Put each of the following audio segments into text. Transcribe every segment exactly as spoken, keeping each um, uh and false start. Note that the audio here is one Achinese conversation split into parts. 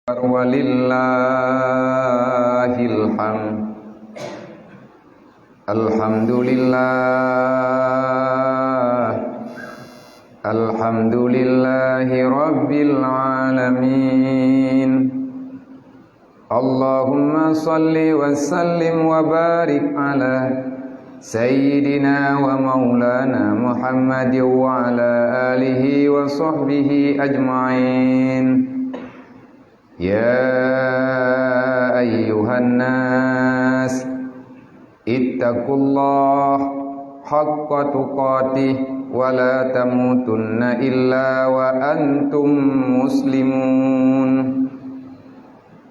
ولله الحمد. الحمد لله. الحمد لله رب العالمين. اللهم صل وسلم وبارك على سيدنا ومولانا محمد وعلى آله وصحبه أجمعين. يا أيها الناس، اتقوا الله حق تقاته ولا تموتن إلا وأنتم مسلمون.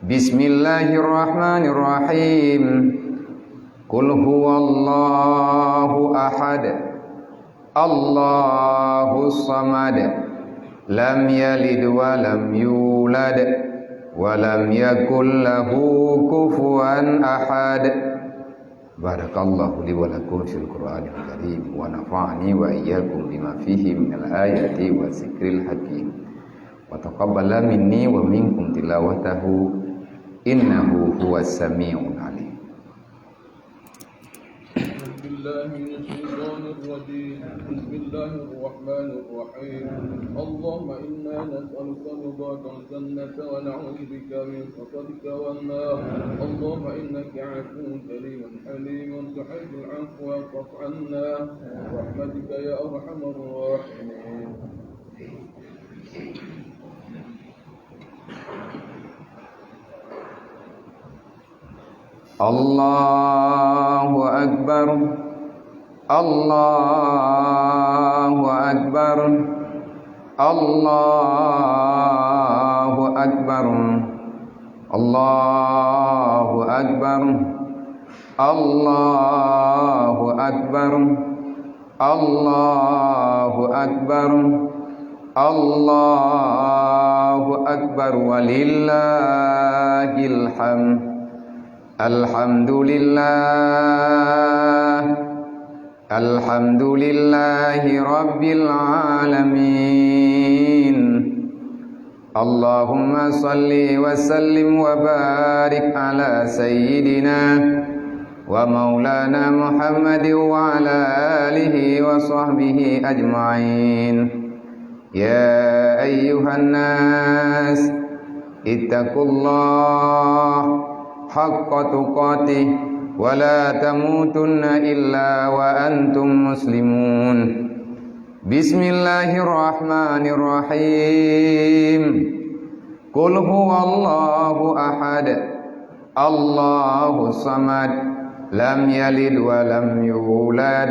بسم الله الرحمن الرحيم. قل هو الله أحد. الله الصمد. لم يلد ولم يولد. ولم يكن له كفوا أحد. بارك الله لي ولكم في القرآن الكريم، ونفعني وإياكم بما فيه من الآيات والذكر الحكيم، وتقبل مني ومنكم تلاوته، إنه هو السميع العليم. أعوذ بالله من الشيطان الرجيم. بسم الله الرحمن الرحيم. اللهم إنا نسألك رضاك الجنة ونعوذ بك من سخطك والنار. اللهم إنك عفو كريم حليم تحب العفو فاعف عنا برحمتك يا أرحم الراحمين. الله أكبر. الله أكبر. الله أكبر. الله أكبر. الله أكبر. الله أكبر. الله أكبر ولله الحمد. الحمد لله. الحمد لله رب العالمين. اللهم صل وسلم وبارك على سيدنا ومولانا محمد وعلى آله وصحبه أجمعين. يا أيها الناس، اتقوا الله حق تقاته ولا تموتن إلا وأنتم مسلمون. بسم الله الرحمن الرحيم. قل هو الله أحد. الله الصمد. لم يلد ولم يولد.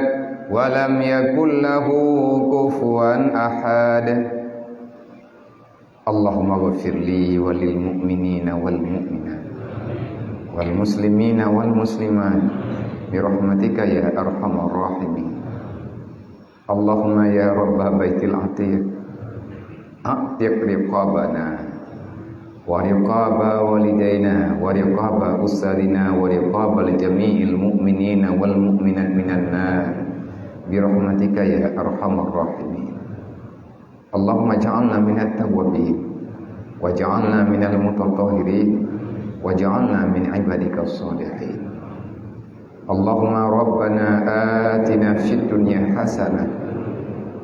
ولم يكن له كفوا أحد. اللهم اغفر لي وللمؤمنين والمؤمنات والمسلمين والمسلمات برحمتك يا أرحم الراحمين. اللهم يا رب بيت العتيق، أعتق رقابنا ورقاب والدينا ورقاب أسرنا ورقاب جميع المؤمنين والمؤمنات من النار برحمتك يا أرحم الراحمين. اللهم اجعلنا من التوابين، واجعلنا من المتطهرين، واجعلنا من عبادك الصالحين. اللهم ربنا آتنا في الدنيا حسنة،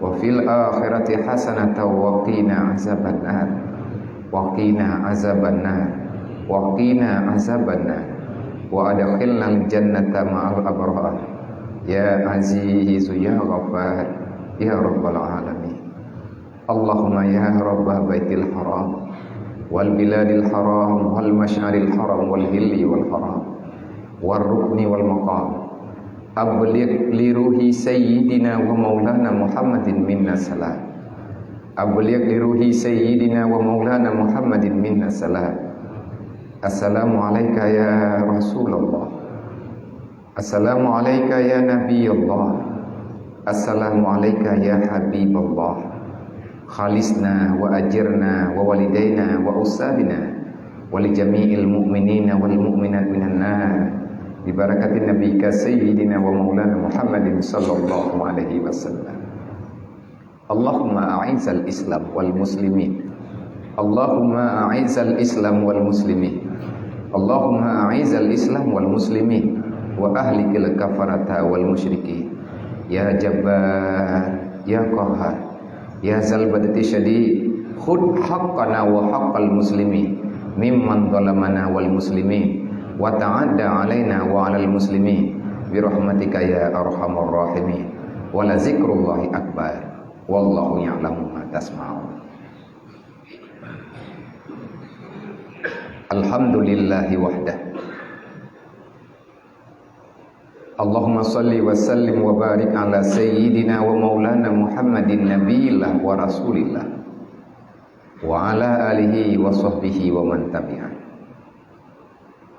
وفي الآخرة حسنة، وقنا عذاب النار، وقنا عذاب النار، وقنا عذاب النار، وأدخلنا الجنة مع الأبرار، يا عزيز يا غفار، يا رب العالمين. اللهم يا رب بيت الحرام والبلاد الحرام والمشعر الحرام والحل والحرام والركن والمقام، أبلغ لروح سيدنا ومولانا محمد منا السلام. أبلغ لروح سيدنا ومولانا محمد منا السلام. السلام عليك يا رسول الله. السلام عليك يا نبي الله. السلام عليك يا حبيب الله. خلصنا وأجرنا ووالدينا وأستاذنا ولجميع المؤمنين والمؤمنات من النار ببركة نبيك سيدنا ومولانا محمد صلى الله عليه وسلم. اللهم أعز الإسلام والمسلمين. Allahumma a'izzal Islam wal muslimin. Allahumma a'izzal Islam wal muslimin wa ahlikil kafarata wal musyrikin. Ya Jabbar, ya Qahhar, ya Zal Badati Syadid, khudh haqqana wa haqqal muslimin mimman zalamana wal muslimin wa ta'adda alaina wa alal muslimin bi rahmatika ya arhamar rahimin. Wa la zikrullahi akbar. Wallahu ya'lamu ma tasma'un. Alhamdulillahi wahdah. Allahumma salli wa sallim wa barik ala sayyidina wa maulana Muhammadin nabiyillah wa rasulillah wa ala alihi wa sahbihi wa man tabi'ah.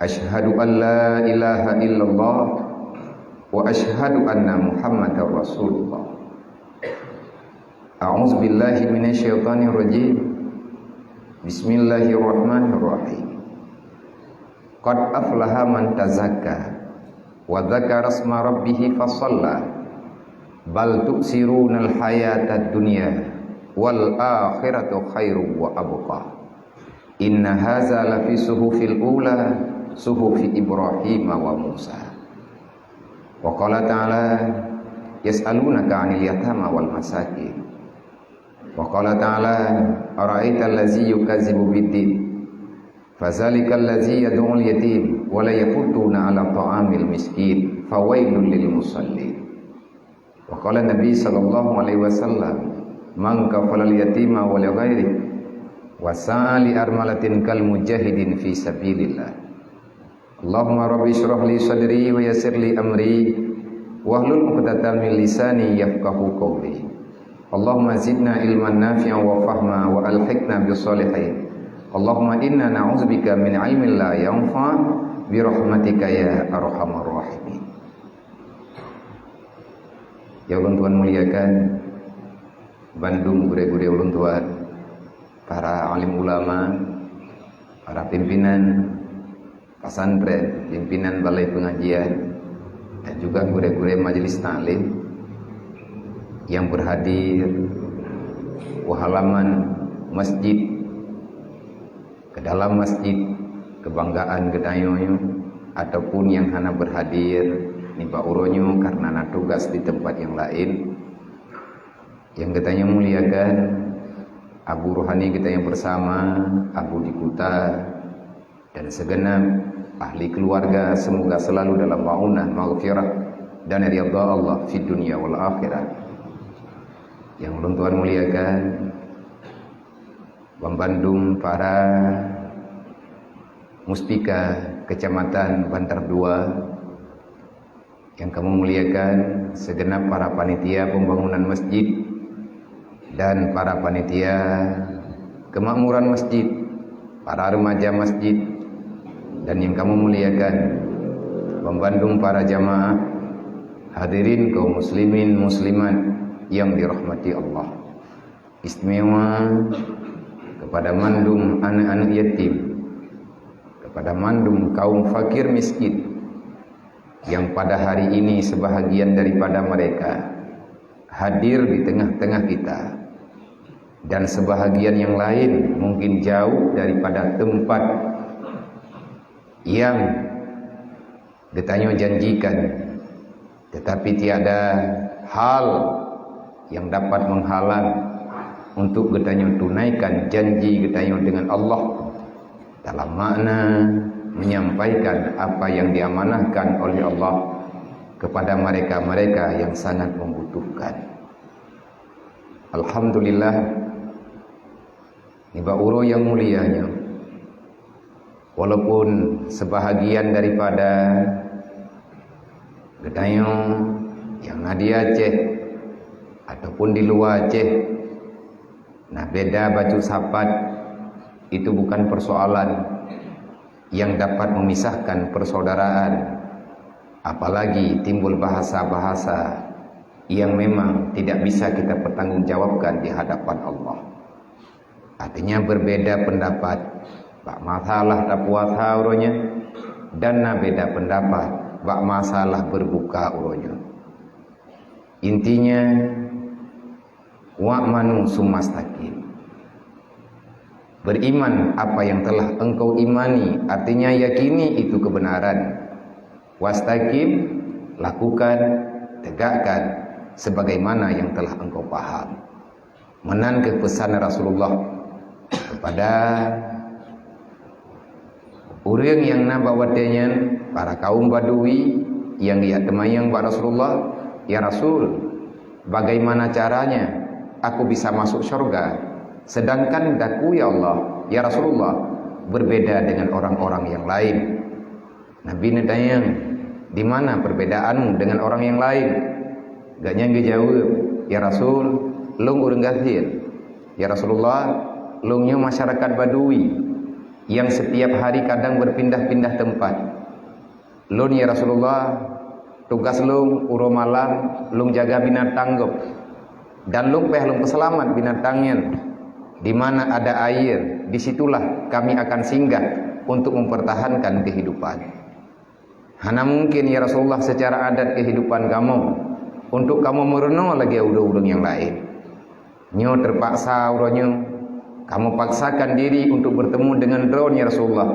Asyhadu an la ilaha illallah wa asyhadu anna Muhammadar Rasulullah. A'udzu billahi minasyaitonir rajim. Bismillahirrahmanirrahim. Qad aflaha man tazakka wa dzakara isma rabbih fa shalla. Bal tu'tsirunal hayatad dunya wal akhiratu khairum wa abqa. Inna hadza lafi suhufil ula, suhufi Ibrahim wa Musa. Wa qala ta'ala, yas'alunaka 'anil yatama wal masakin. Wa qala ta'ala, ara'aital ladzi yukazzibu biddin. Fadzalikal ladzi yad'ul yatim wa la yahuddu 'ala ta'amil miskin. Fawailul lil musallin. Wa qala Nabi sallallahu alaihi wasallam, "Man kafalal yatima wa li ghairi, wa sa'a li armalatin kal mujahidin fi sabilillah." Allahumma rabbi shrah li sadri wa yassir li amri, wahlul 'uqdatam min lisani yafqahu qawli. Allahumma zidna ilman nafi'an wa fahma wa alhiqna bis shalihin. Allahumma inna na'udzubika min ilmin la yanfa' bi rahmatika ya arhamar rahimin. Nyang ulôn tuan muliakan, bandum gurée-gurée ulôn tuan, para alim ulama, para pimpinan pesantren, pimpinan balai pengajian, dan juga gurée-gurée majelis taklim yang berhadir ke halaman masjid ke dalam masjid kebanggaan geutanyoe nyoe, ataupun nyang hana berhadir nibak uroe nyoe karena na tugas di tempat yang lain, nyang geutanyoe muliakan, abu rohani geutanyoe bersama, abu di kuta, dan segenap ahli keluarga, semoga selalu dalam maunah, maghfirah, dan ridha Allah fid dunya wal akhirah. Nyang ulôn tuan muliakan, banbandum para muspika Kecamatan Bantar Dua, nyang kamoe muliakan, segenap para panitia pembangunan masjid dan para panitia kemakmuran masjid, para remaja masjid, dan nyang kamoe muliakan, banbandum para jamaah, hadirin kaum muslimin muslimat yang dirahmati Allah. Istimewa kepada mandum aneuk-aneuk yatim, kepada mandum kaum fakir miskin yang pada hari ini sebahagian daripada mereka hadir di tengah-tengah kita, dan sebahagian yang lain mungkin jauh daripada tempat yang geutanyoe janjikan, tetapi tiada hal yang dapat menghalang untuk geutanyoe tunaikan janji geutanyoe dengan Allah dalam makna menyampaikan apa yang diamanahkan oleh Allah kepada mereka-mereka yang sangat membutuhkan. Alhamdulillah, nibak uroe nyang mulia nyoe, walaupun sebahagian daripada geutanyoe nyang na di Aceh ataupun di luwa Aceh na beda bacut sapat, itu bukan persoalan yang dapat memisahkan persaudaraan, apalagi timbul bahasa-bahasa yang memang tidak bisa kita pertanggungjawabkan di hadapan Allah. Artinya, berbeda pendapat bak masalah tapuasa uroe nyoe, dan na beda pendapat bak masalah berbuka uroe nyoe. Intinya, wa'manu summa staqim. Beriman apa yang telah engkau imani, artinya yakini itu kebenaran. Wastaqim, lakukan, tegakkan sebagaimana yang telah engkau paham. Meunan keuh peusan Rasulullah kepada ureuëng nyang na bak watée nyan, para kaum Badui nyang geujak teumanyong bak Rasulullah, "Ya Rasul, bagaimana caranya aku bisa masuk syurga, sedangkan daku, ya Allah, ya Rasulullah, berbeda dengan orang-orang yang lain?" Nabi neutanyong, "Di mana perbedaanmu dengan orang yang lain?" Gobnyan geujaweueb, "Ya Rasul, lôn ureuëng gasien. Ya Rasulullah, lôn nyoe masyarakat Badui yang setiap hari kadang berpindah-pindah tempat. Lôn, ya Rasulullah, tugas lôn uroe malam lôn jaga binatang gob. Dan lôn péh lôn peuseulamat binatang nyan. Di mana ada air, di situlah kami akan singgah untuk mempertahankan kehidupan." "Hana mungkin, ya Rasulullah, secara adat kehidupan kamoe untuk kamoe meurunoe lagée ureuëng-ureuëng nyang laén. Nyoe terpaksa uroe nyoe kamoe paksakan diri untuk bertemu dengan droeneuh, ya Rasulullah.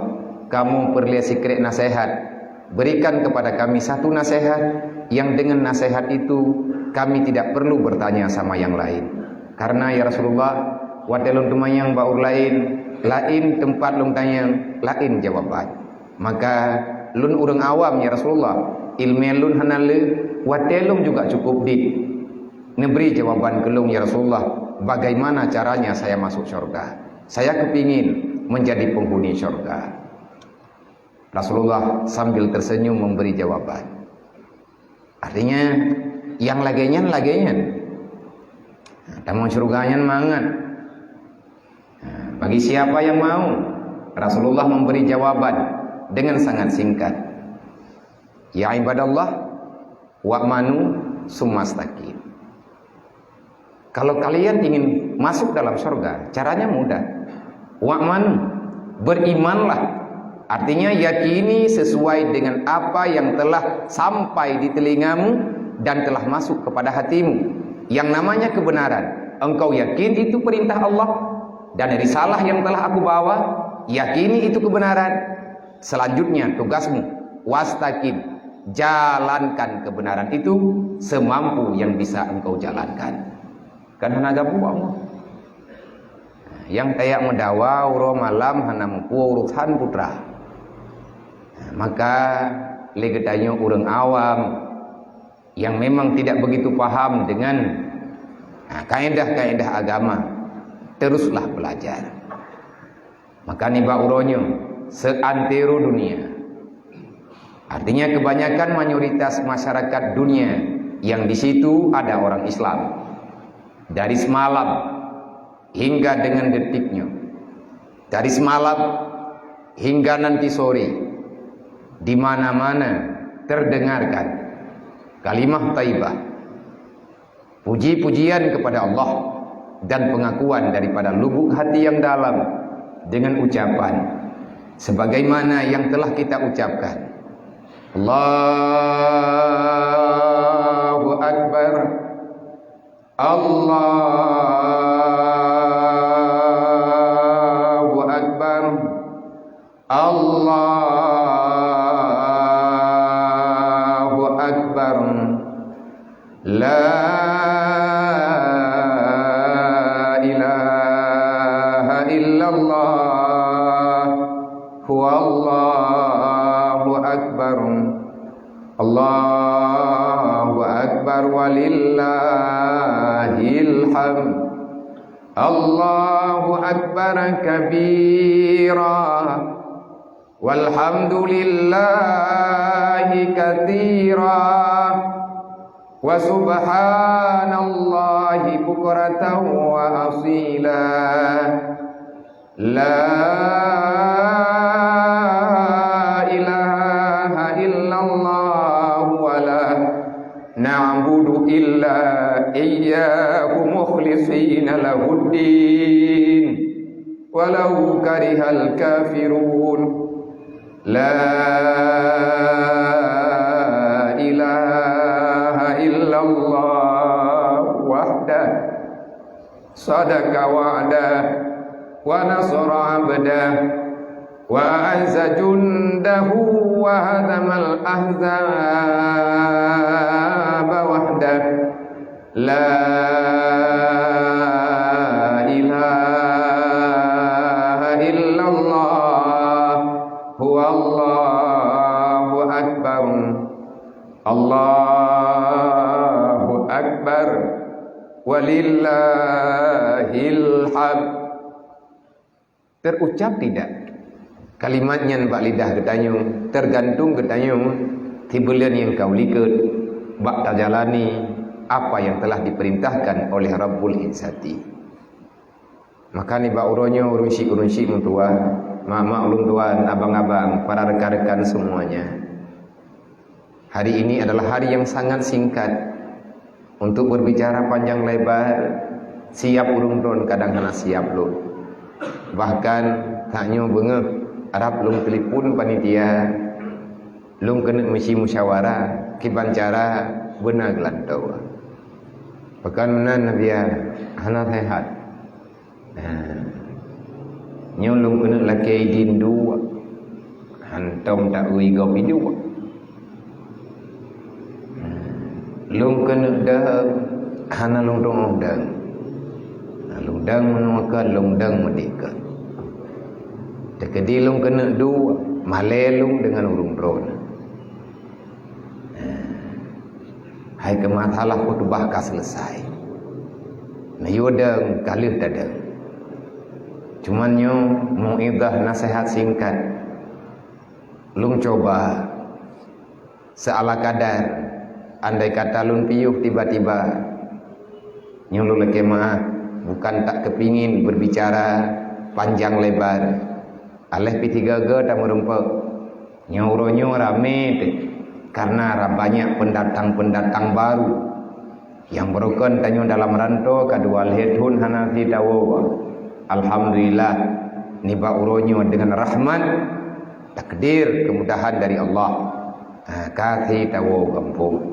Kamoe peureulée sikrék naseuhat. Berikan kepada kami satu naseuhat yang dengan naseuhat itu kami tidak perlu bertanya sama yang lain. Karena, ya Rasulullah, watée lôn teumanyong bak ureuëng laén, laén teumpat lôn tanyong, laén jawaban. Maka lôn ureuëng awam, ya Rasulullah, iéleumé lôn hana le, watée lôn juga cukup dit. Neubri jawaban keu lôn, ya Rasulullah, bagaimana caranya saya masuk syurga? Saya kepingin menjadi penghuni syurga." Rasulullah sambil tersenyum memberi jawaban. Artinya, nyang lagée nyan, lagée nyan. Nah, tamong syurga nyan mangat. Nah, bagi siapa yang mau, Rasulullah memberi jawaban dengan sangat singkat. "Ya ibadallah, wa'manu summa istaqim. Kalau kalian ingin masuk dalam surga, caranya mudah. Wa'manu, berimanlah." Artinya, yakini sesuai dengan apa yang telah sampai di telingamu dan telah masuk kepada hatimu. Yang namanya kebenaran, engkau yakin itu perintah Allah dan risalah yang telah aku bawa, yakini itu kebenaran. Selanjutnya tugasmu, wastaqim, jalankan kebenaran itu semampu yang bisa engkau jalankan. Kan hana gampang. Nyang tajak meudawa uroe malam hana muphom urosan putra. Maka lé geutanyoe ureuëng awam yang memang tidak begitu paham dengan, nah, kaedah-kaedah agama, teruslah belajar. Maka nibak uroe nyoe, seantero dunia, artinya kebanyakan mayoritas masyarakat dunia yang di situ ada orang Islam. Dari semalam hingga dengan detik nyoe, dari semalam hingga nanti sore, di mana-mana terdengarkan kalimah thaibah, puji-pujian kepada Allah, dan pengakuan daripada lubuk hati yang dalam dengan ucapan sebagaimana yang telah kita ucapkan, "Allahu Akbar, Allahu Akbar, Allahu Akbar. La ilaha illallah. Huwallahu akbar. Allahu akbar walillahil hamd. Allahu akbar kabira. Walhamdulillahi katsira. Wa subhanallahi bukratan wa asila. La ilaha illallah wa la na'budu illa iyyahu mukhlishina lahuddin walau karihal kafirun. La ilaha illallah wahdah. Sadaqa wa'dah ونصر عبده وأعز جنده وهزم الأحزاب وحده. لا إله إلا الله، هو الله أكبر. الله أكبر، ولله الحمد. Teurucab tidak kalimat nyan bak lidah geutanyoe, teugantung geutanyoe sibuleuen nyang ka u likot bak tajalani apa yang telah diperintahkan oleh Rabbul Izzati. Maka nibak uroe nyoe, ureueng syik-ureueng syik, meutuah, mak-mak ulôn tuan, abang-abang, para rekan-rekan semuanya, hari ini adalah hari yang sangat singkat untuk berbicara panjang lebar. Siap ureueng droen kadang hana siap lom. Bahkan tanyoe beungoh rab lôn telepon panitia, lôn keuneuk meusi musyawarah kiban cara beuna geulantoe. Pakon meunan, Nabiya, hana sehat. Nah, nyoe lôn keuneuk lakée idin duek, hantom taeu gob iduek. Nah, lôn keuneuk deuh, hana lôn tuoh deuh. Nah, lôn deuh meunoe keu lôn deuh meudikot. Teukeudi lôn keuneuk duek, malée lôn deungon ureueng droen. Hai keu masalah khutbah ka selesai. Neuyue deueng ka lheueh tadeueng. Cuman nyoe mauidhah, naseuhat singkat. Lôn cuba seala kadar, andai kata lôn piôh tiba-tiba. Nyoe lôn lakée meu'ah, bukan tak keupingin berbicara panjang lebar. Aléh pih tiga-tiga tameureumpok. Nyoe uroe nyoe ramé teuh, karena ra-, banyak pendatang-pendatang baru nyang barokon tanyoe dalam rantô ka dua lhée thon hana si tawoe. Alhamdulillah, nibak uroe nyoe deungon rahmat, takdir, kemudahan dari Allah, ha, ka si tawoe gampông.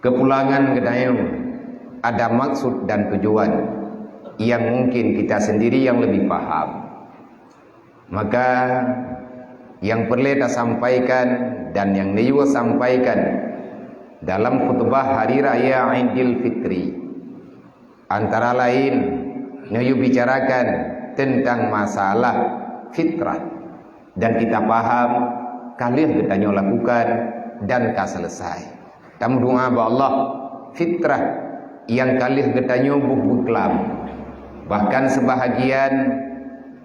Kepulangan geutanyoe ada maksud dan tujuan yang mungkin kita sendiri yang lebih paham. Maka, nyang peureulée tasampaikan dan nyang neuyue sampaikan dalam khutbah Hari Raya Idul Fitri, antara lain, neuyue bicarakan teuntang masalah fitrah, dan kita paham ka lheueh geutanyoe lakukan dan ka selesai. Tameudoá bak Allah, fitrah nyang ka lheueh geutanyoe boh beuklam. Bahkan seubahagian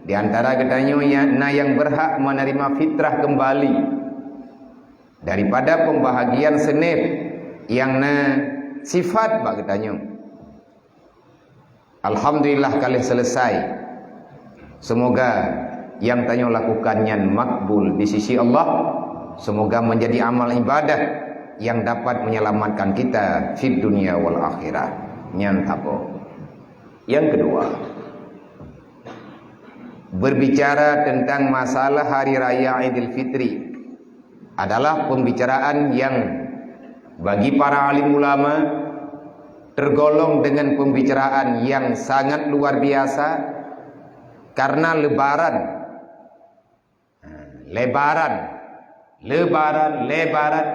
di antara geutanyoe na nyang beurhak meuneurima fitrah keumbali daripada peumbahagian seuneh nyang na sifat bak geutanyoe. Alhamdulillah, ka lheueh selesai. Semoga nyang tanyoe lakukan nyan makbul di sisi Allah. Semoga menjadi amal ibadah yang dapat menyelamatkan kita fid dunya wal akhirah. Nyan saboh. Yang kedua, berbicara tentang masalah Hari Raya Idul Fitri adalah pembicaraan yang bagi para alim ulama tergolong dengan pembicaraan yang sangat luar biasa, karena lebaran, lebaran, lebaran, lebaran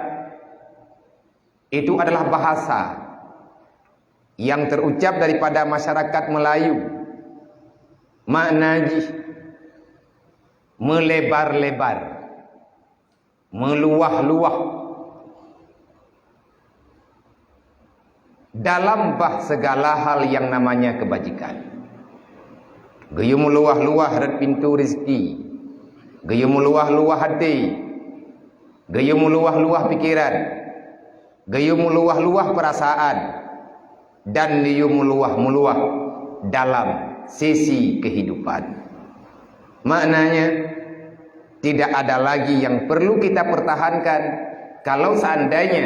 itu adalah bahasa yang terucap daripada masyarakat Melayu. Makna jih meulebar-lebar, meuluwah-luwah dalam bah segala hal yang namanya kebajikan. Geuyue meuluwah-luwah rot pintoe rezeki, geuyue meuluwah-luwah até, geuyue meuluwah-luwah pikeran, geuyue meuluwah-luwah peurasaan, dan geuyue meuluwah-meuluwah dalam sisi kehidupan. Maknanya, tidak ada lagi yang perlu kita pertahankan kalau seandainya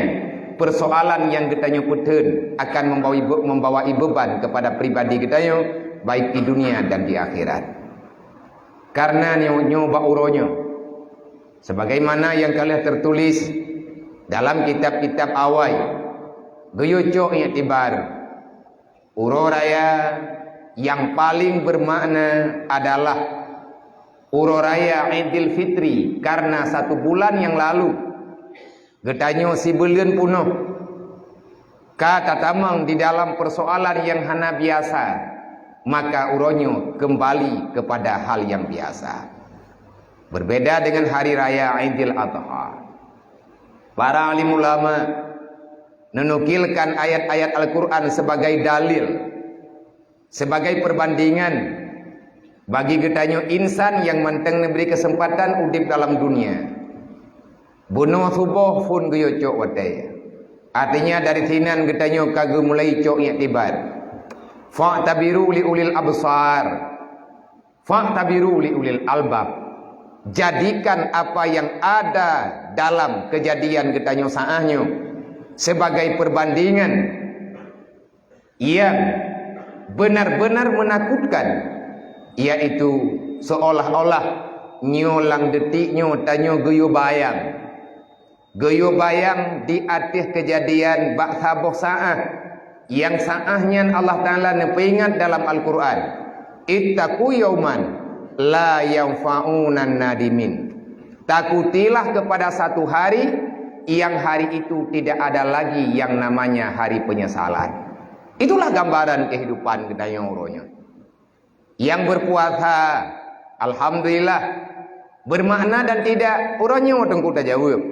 persoalan yang geutanyoe peutheun akan membawa, membawa beban kepada pribadi geutanyoe, baik di dunia dan di akhirat. Karena nyoe, nyoe bak uroe nyoe, sebagaimana nyang ka lheueh teutuléh dalam kitab-kitab awai, geuyue cok iktibar, uroe raya Nyang paléng beumakna adalah uroe raya Idul Fitri, karena satu bulan nyang lalu geutanyoe sibuleuen peunoh ka tatamong di dalam persoalan nyang hana biasa, maka uroe nyoe keumbali keupada hal nyang biasa. Berbeda dengan hari raya Idul Adha. Para alim ulama menukilkan ayat-ayat Al-Quran sebagai dalil, sebagai perbandingan bagi geutanyoe insan nyang mantong neubri keuseumpatan udeb dalam dunia. Bunoe suboh phon geuyue cok watée. Artinya, dari sinan geutanyoe ka geumulai cok iktibar. Fa'tabiru li ulil absar. Fa'tabiru li ulil albab. Jadikan apa yang ada dalam kejadian geutanyoe saat nyoe sebagai perbandingan yang benar-benar menakutkan, yaitu seolah-olah nyoe lam detik nyoe tanyoe geuyue bayang. Geuyue bayang di ateueh keujadian bak saboh saát, nyang saát nyan Allah Taala neupeuingat dalam Al-Quran, "Ittaqu yauman la yanfa'unan nadimin." Takutilah kepada satu hari, yang hari itu tidak ada lagi yang namanya hari penyesalan. Itulah gambaran kehidupan geutanyoe uroe nyoe. Nyang berpuasa, alhamdulillah. Bermakna dan tidak, uroe nyoe teungku tajaweueb.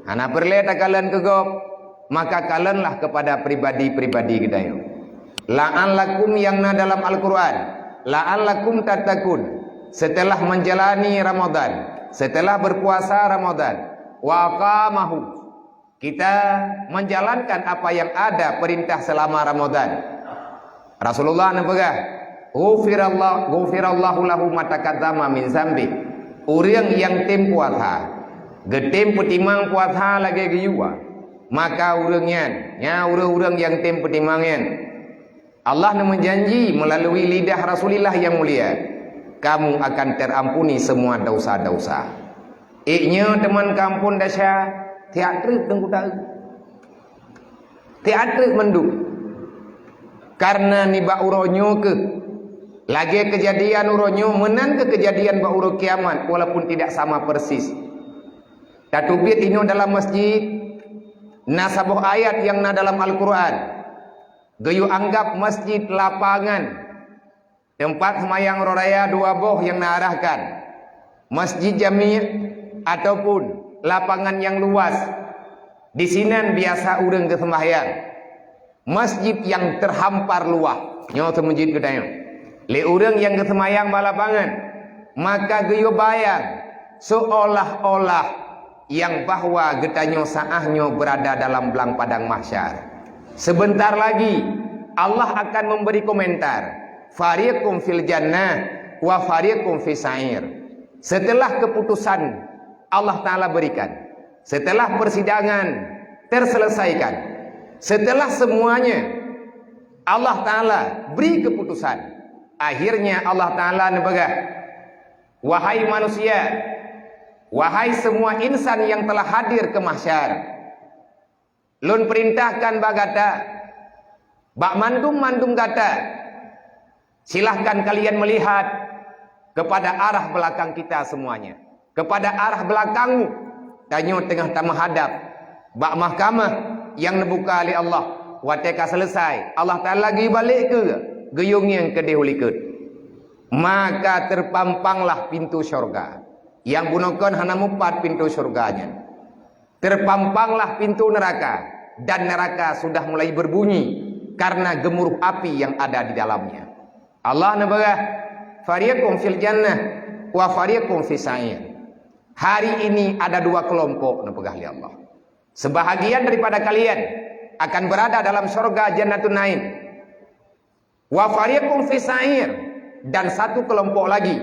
Hana peureulée takalon keu gob, maka kalonlah kepada pribadi-pribadi geutanyoe. La'allakum nyang na dalam Al-Quran, la'allakum tattaqun. Setelah menjalani Ramadan, setelah berpuasa Ramadan, wa aqamahu, kita menjalankan apa yang ada perintah selama Ramadan. Rasulullah neupeugah, "Ghufirallah-, ghufirallahu lahu ma taqaddama min zambi." Ureuëng nyang tem puasa, geutem peutimang puasa lagée geuyue, maka ureuëng nyan, nya ureuëng-ureuëng nyang tem peutimang nyan, Allah neumeujanji meulalu lidah Rasulillah nyang mulia, "Kamu akan terampuni semua dosa-dosa." Ék nyoe teuma kaampon desya, tiak treuk teungku taeu. Tiak treuk mandum. Karena nibak uroe nyoe keuh, lagée keujadian uroe nyoe meunan keuh keujadian bak uroe kiamat, walaupun tidak sama persis. Tateubiet inoe dalam masjid, na saboh ayat nyang na dalam Al-Quran. Geuyue anggab masjid lapangan, teumpat seumayang uroe raya dua boh nyang na arahkan. Masjid Jami' ataupun lapangan nyang luas, disinan biasa ureuëng geuseumbahyang. Masjid nyang teuhampar luwah, nyoe seumeujid geutanyoe. Lé ureuëng nyang geuseumbahyang bak lapangan, maka geuyue bayang seolah-olah nyang bahwa geutanyoe saát nyoe beurada dalam blang padang mahsyar. Sebentar lagi, Allah akan memberi komentar, "Fariqum fil jannah wa fariqum fis sa'ir." Setelah keputusan Allah Taala berikan, setelah persidangan terselesaikan, setelah semuanya Allah Taala beri keputusan, akhirnya Allah Taala neupeugah, "Wahai manusia, wahai semua insan yang telah hadir ke mahsyar, Lôn peurintahkan bak gata, bak mandum-mandum gata, silahkan kalian melihat kepada arah belakang kita semuanya, kepada arah belakangmu." Tanyoe teungoh tameuhadab bak mahkamah nyang neubuka lé Allah. Watée ka seuleusai, Allah Taala geubalek keu geuyue ngieng keudeh u likot. Maka teupampanglah pintoe syeuruga. Nyang bunoe kon hana mupat pintoe syeuruga nyan. Teupampanglah pintoe neuraka, dan neuraka sudah mulai berbunyi karena gemuruh api yang ada di dalamnya. Allah neupeugah, "Fariqum fil jannah wa fariqum fis sa'ir." Hari ini ada dua kelompok, neupeugah lé Allah. Sebahagian daripada kalian akan berada dalam syurga Jannatun Naim. "Wa fariqum fis sa'ir," dan satu kelompok lagi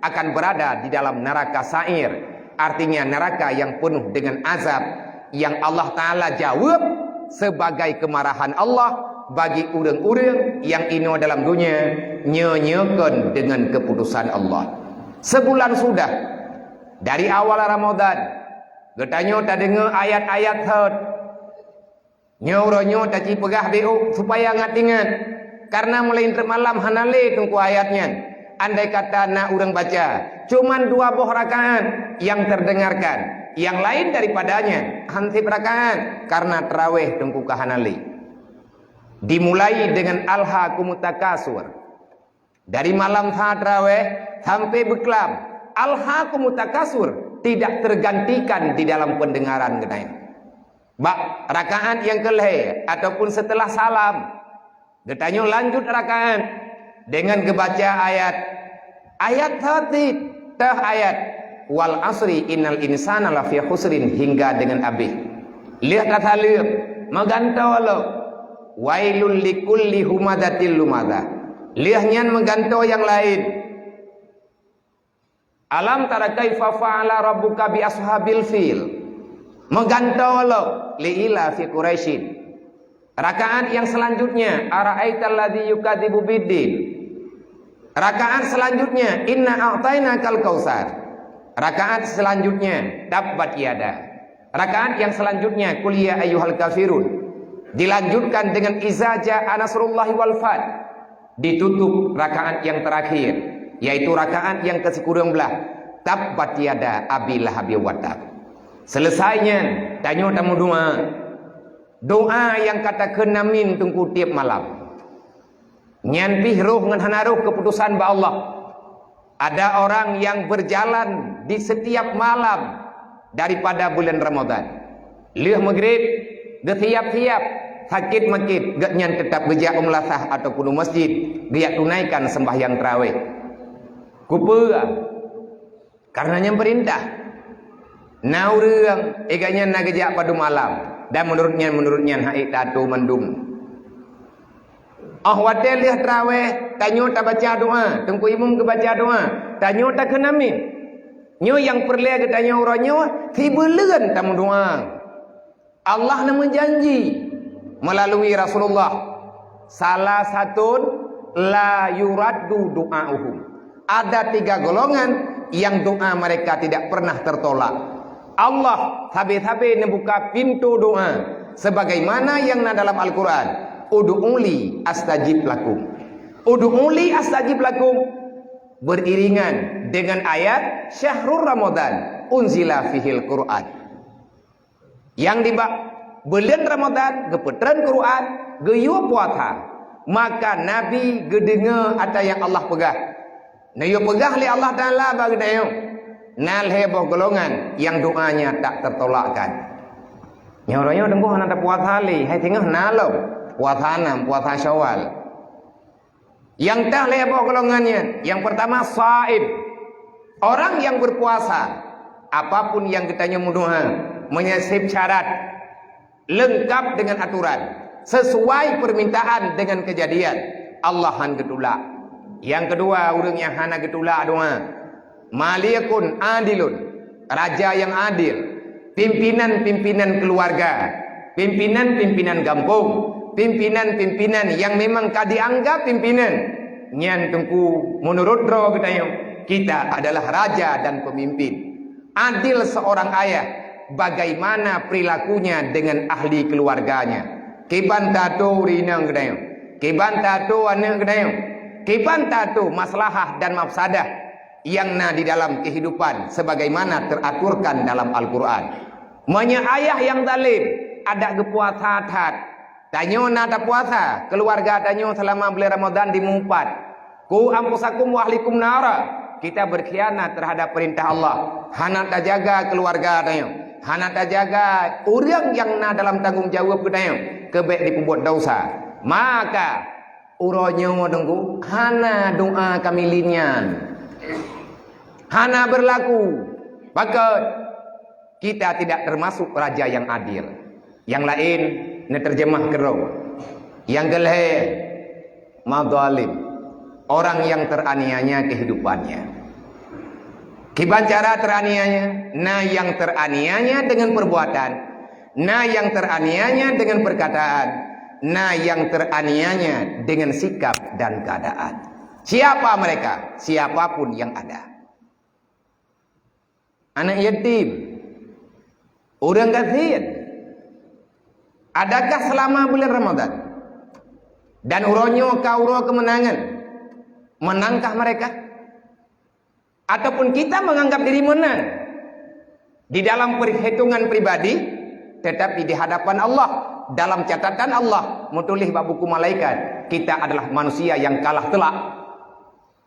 akan berada di dalam neraka Sa'ir, artinya neraka yang penuh dengan azab, yang Allah Taala jawab sebagai kemarahan Allah bagi ureuëng-ureuëng nyang inoe dalam dunia nyeunyeukon dengan keputusan Allah. Sebulan sudah dari awal Ramadan, geutanyoe tadeungoe ayat-ayat thot. Nyoe uroe nyoe taci peugah beuh supaya ngat ingat, Karena mulai teuk malam hana lé teungku ayat nyan. Andai kata na ureuëng baca cuman dua boh rakaat yang terdengarkan, yang lain daripadanya hansip rakaat karena tarawih teungku ka hana lé. Dimulai dengan alhakumut takasur. Dari malam sa tarawih sampai beuklam, alhakumut takasur tidak tergantikan di dalam pendengaran geutanyoe. Bak rakaat nyang keulhée ataupun setelah salam, geutanyoe lanjut rakaat dengan geubaca ayat, ayat satit teuh ayat, "Wal asri innal insana lafi khusrin," hingga dengan abéh. Lheueh tasaleuem, meugantoe lom, "Wailul likulli humazatil lumazah." Lheueh nyan meugantoe nyang laén, "Alam tara kaifa fa'ala rabbuka bi ashabil fil." Meugantoe lom, "Li ila fi Quraisyin." Rakaat yang selanjutnya, "Ara'aital ladzi yukadzibu biddin." Rakaat selanjutnya, "Inna a'tainakal kautsar." Rakaat selanjutnya, "Tabbat yada." Rakaat yang selanjutnya, "Qul ya ayyuhal kafirun." Dilanjutkan dengan, "Iza jaa nasrullahi wal fath." Ditutup rakaat yang terakhir, yaitu rakaat yang kesikureueng blah, "Tabbat yada Abi Lahabi wa tab." Selesai nyan, tanyoe tameudoa. Doa nyang ka takheun amin teungku tiep malam. Nyan pih roh ngon hana roh keuputosan bak Allah. Ada orang yang berjalan di setiap malam daripada bulan Ramadan. Lheueh maghrib, geusiap-siap, sakét makét, gobnyan teutap geujak u meulasah ataupun u masjid, geujak tunaikan sembahyang tarawih. Kupeue? Karena nyan peurintah. Na ureuëng, eh, gobnyan na geujak padum alam, dan meunurot nyan, meunurot nyan, han ék taatô mandum. Óh watée lheueh tarawih, tanyoe tabaca doa, teungku imum geubaca doa, tanyoe takheun amin. Nyoe nyang peureulée geutanyoe uroe nyoe, sibeuleuen tameudoa. Allah na meujanji melalui Rasulullah, "Salasatun la yuraddu du'auhum." Ada tiga golongan yang doa mereka tidak pernah tertolak. Allah sabe-sabe neubuka pintoe doa sebagaimana yang na dalam Al-Quran, "Ud'uli astajib lakum." "Ud'uli astajib lakum" beriringan dengan ayat, "Syahrul Ramadan unzila fihil Quran." Nyang di bak buleuen Ramadhan geupeutreun Quran, geuyue puasa, maka Nabi geudeungoe ata nyang Allah peugah. Neuyue peugah lé Allah Taala bak geutanyoe, na lhée boh golongan nyang doanya tak tertolakkan. Nyoe uroe nyoe teungku hana tapuasa lé, hai singoh na lom puasa nam, puasa Syawal. Nyang teuh lhée boh golongan nyan, nyang peurtama saim, orang yang berpuasa, apapun yang geutanyoe meudoa, meunyoe seb syarat, leungkab dengan aturan, sesuai permintaan dengan kejadian, Allah han geutulak. Nyang keudua, ureuëng nyang hana geutulak doa, malikun adilun, raja yang adil, pimpinan-pimpinan keluarga, pimpinan-pimpinan gampông, pimpinan-pimpinan nyang memang ka dianggap pimpinan, nyan teungku, meunurot droe geutanyoe, kita adalah raja dan pemimpin. Adil seorang ayah, bagaimana perilakunya dengan ahli keluarganya? Kiban taatô ureuëng inong geutanyoe, kiban taatô aneuëk geutanyoe, kiban taatô maslahah dan mafsadah nyang na di dalam kehidupan sebagaimana teraturkan dalam Al-Quran. Meunyoe ayah nyang zalim, adak geupuasa that. Tanyoe na tapuasa, keuluwarga tanyoe seulama buleuen Ramadhan dimeuupat. Qu anfusakum wa ahlikum nara. Kita berkhianat terhadap perintah Allah. Hana tajaga keuluwarga tanyoe. Hana tajaga ureuëng nyang na dalam tanggong jaweueb geutanyoe keu bék jipeubuet desya. Maka, uroe nyoe teungku, hana doa kamilen nyan. Hana beurlaku. Pakon? Kita tidak termasuk raja yang adil. Nyang laén neuteurjeumah keudroe. Nyang keulhée, madhalim, orang yang teraniaya kehidupannya. Kiban cara teraniaya, na nyang teraniaya dengan perbuatan, na nyang teraniaya dengan perkataan, na nyang teraniaya dengan sikap dan keadaan. Siapa mereka? Siapapun yang ada. Anak yatim, ureuëng gasien. Adakah selama bulan Ramadhan Dan uroe nyoe ka uroe keumeunangan. Meunangkah mereka? Ataupun kita menganggap diri menang? Di dalam perhitungan pribadi, tetapi di hadapan Allah, dalam catatan Allah, meutuléh bak buku malaikat, kita adalah manusia yang kalah telak.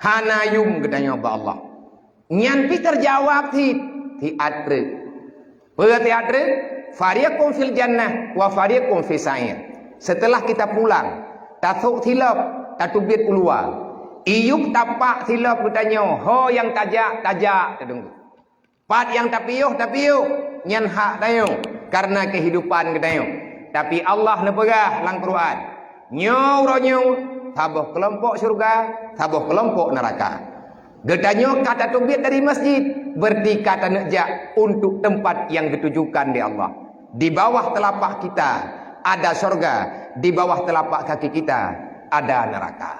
Hana yum geutanyoe bak Allah. Nyan pih teujawab cit, siat treuk. Peue siat treuk? Fariqun fil jannah wa fariqun fis sa'ir. Setelah kita pulang, tasok silop, tateubiet u luwa. Iyup tapak silop geutanyoe, ho nyang tajak, tajak, teudeungoe. Pat nyang tapiôh, tapiôh, nyan hak tanyoe, kareuna keuhidupan geutanyoe. Tapi Allah neupeugah lam Quran, nyoe uroe nyoe, saboh keulompok syeuruga, saboh keulompok neuraka. Geutanyoe ka tateubiet dari masjid, berarti ka taneuk jak untuk tempat yang geutujukan lé Allah. Di bawah telapak kita ada syeuruga, di bawah telapak kaki kita ada neuraka.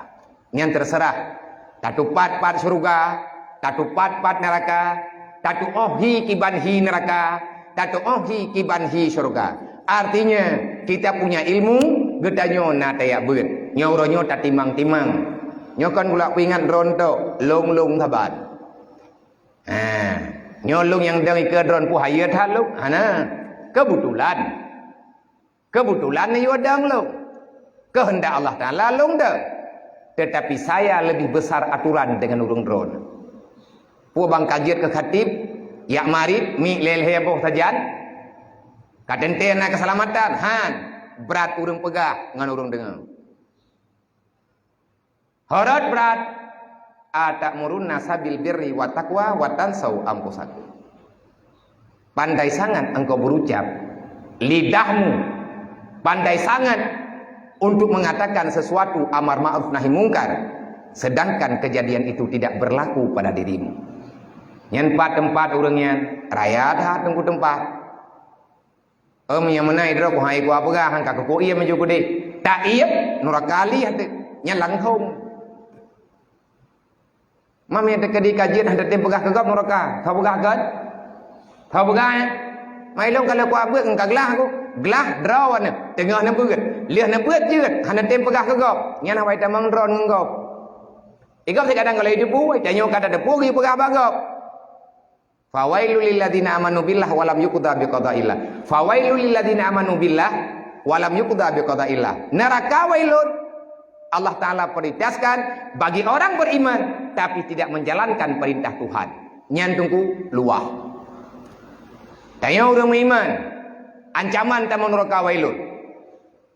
Nyan teuseurah. Tatupat-pat syeuruga, tatupat-pat neuraka, tatu'oh hi kiban hi neuraka, tatu'oh hi kiban hi syeuruga. Artinya, kita punya ilmu, geutanyoe na tajak beuet. Nyoe uroe nyoe tatimang-timang. Nyoe kon gulak peuingat droeneuh tok, lôn-lôn saban. Ha, nyoe lôn nyang dong ikeue droeneuh peue hayeue that lôn? Hana. Keubeutulan. Keubeutulan neuyue dong lôn. Keuheundak Allah Taala lôn dong. Tetapi saya lebih besar aturan deungon ureuëng droeneuh. Peue ban ka jeuet keu khatib, jak marit, miet lhèe-lhèe boh sajan, ka teuntèe na keuseulamatan? Han, brat ureuëng peugah ngon ureuëng deungoe. Ho rot brat, "Ata'muruna nasa bil birri wat taqwa wa tansau anfusakum." Pandai sangat engkau berucap, lidahmu pandai sangat untuk mengatakan sesuatu amar ma'ruf nahi mungkar, sedangkan kejadian itu tidak berlaku pada dirimu. Nyan pat teumpat ureuëng nyan, raya that teungku teumpat. Em, nyang meunan droe ku hai ku peugah, han ka keukuek iem ju keudeh. Tak iem, nuraka lih até. Nyan langsong. Mam nyang teuka di ka jeuet han teutem peugah keu gob nuraka. Ka peugah kan? Ka peugah, eh? Mai lôn ka lheueh kuabeuet ngon ka glah ku. Glah droe na, teungoh na beuet. Lheueh na beuet jeuet, hana tem peugah keu gob. Nyan awai tamong droe ngon gob. Igob sikadang ka lheueh jiteupeue, tanyoe ka tateupeue geupeugah bak gob. "Fawailul lilladzina amanu billah wa lam yuqda biqadaillah." "Fawailul lilladzina amanu billah wa lam yuqda biqadaillah." Neraka wailun, Allah Taala prioritaskan bagi orang beriman tapi tidak menjalankan perintah Tuhan. Nyan teungku luwah. Tanyoe ureuëng meuiman, ancaman tamong neraka wailun.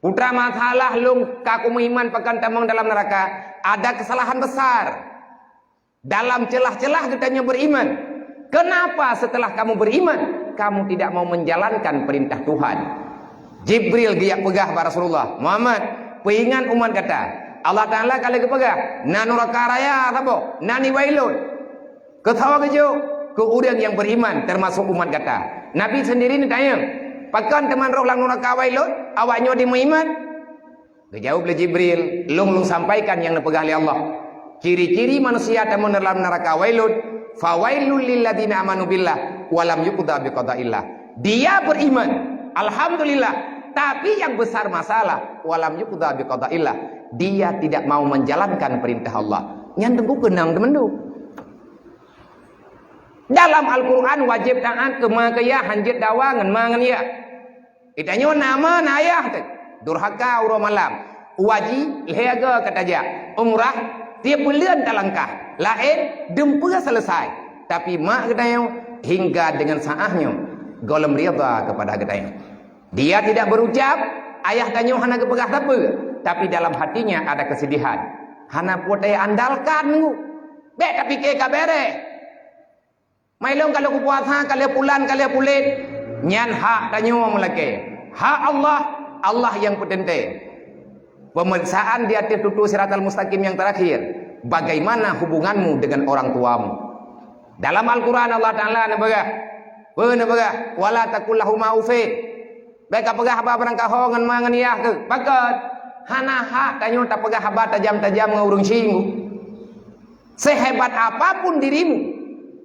Putra masalah lôn ka ku meuiman pakon tamong dalam neraka, ada kesalahan besar. Dalam celah-celah geutanyoe beriman. Kenapa setelah kamu beriman, kamu tidak mau menjalankan perintah Tuhan? Jibril geujak peugah bak Rasulullah, "Muhammad, peuingat umat gata. Allah Taala ka lheueh geupeugah, na nuraka raya saboh, na ni wailun." Keu saboh geujok, keu ureuëng nyang beriman, teumasok umat gata. Nabi sendiri neutanyong, "Pakon teuma roh lam nuraka wailun, awaknyoe di meuiman?" Geujaweueb lé Jibril, "Lôn, lôn sampaikan nyang neupeugah lé Allah. Ciri-ciri manusia tamong dalam neraka wailun, fawailul lilladzina amanu billah wa lam yuqda biqadaillah." Dia beriman, alhamdulillah, tapi yang besar masalah, wa lam yuqda biqadaillah. Dia tidak mau menjalankan perintah Allah. Nyan teungku keunong teumandum. Dalam Al-Quran wajéb taát keu ma keu yah, hanjeuet dawa ngon ma ngon yah. Geutanyoe na ma na yah teuh, durhaka uroe malam. Haji lhèe go ka tajak, umrah tiep buleuen talangkah, laén dumpeue selesai. Tapi mak geutanyoe hingga dengan saat nyoe gohlom ridha kepada geutanyoe. Dia tidak berucap, ayah tanyoe hana geupeugah sapeue, tapi dalam hatinya ada kesedihan. Hana peue teuandalkan nunggu. Bèk tapike ka bèrèh. Mai lôn ka lheueh kupuasa, ka lheueh pulan, ka lheueh pulet. Nyan hak tanyoe meulakèe. Hak Allah, Allah nyang peuteuntèe. Pemeriksaan di ateueh tutoe siratal mustaqim nyang terakhir, bagaimana hubunganmu dengan orang tuamu? Dalam Al-Quran Allah Taala neupeugah, peue neupeugah, "Wala taqul lahuma uffin." Bèk kapeugah haba beurangkaho ngon ma ngon yah keuh. Pakon? Hana hak tanyoe tapeugah haba tajam-tajam ngon ureueng syiek. Sehebat apapun dirimu,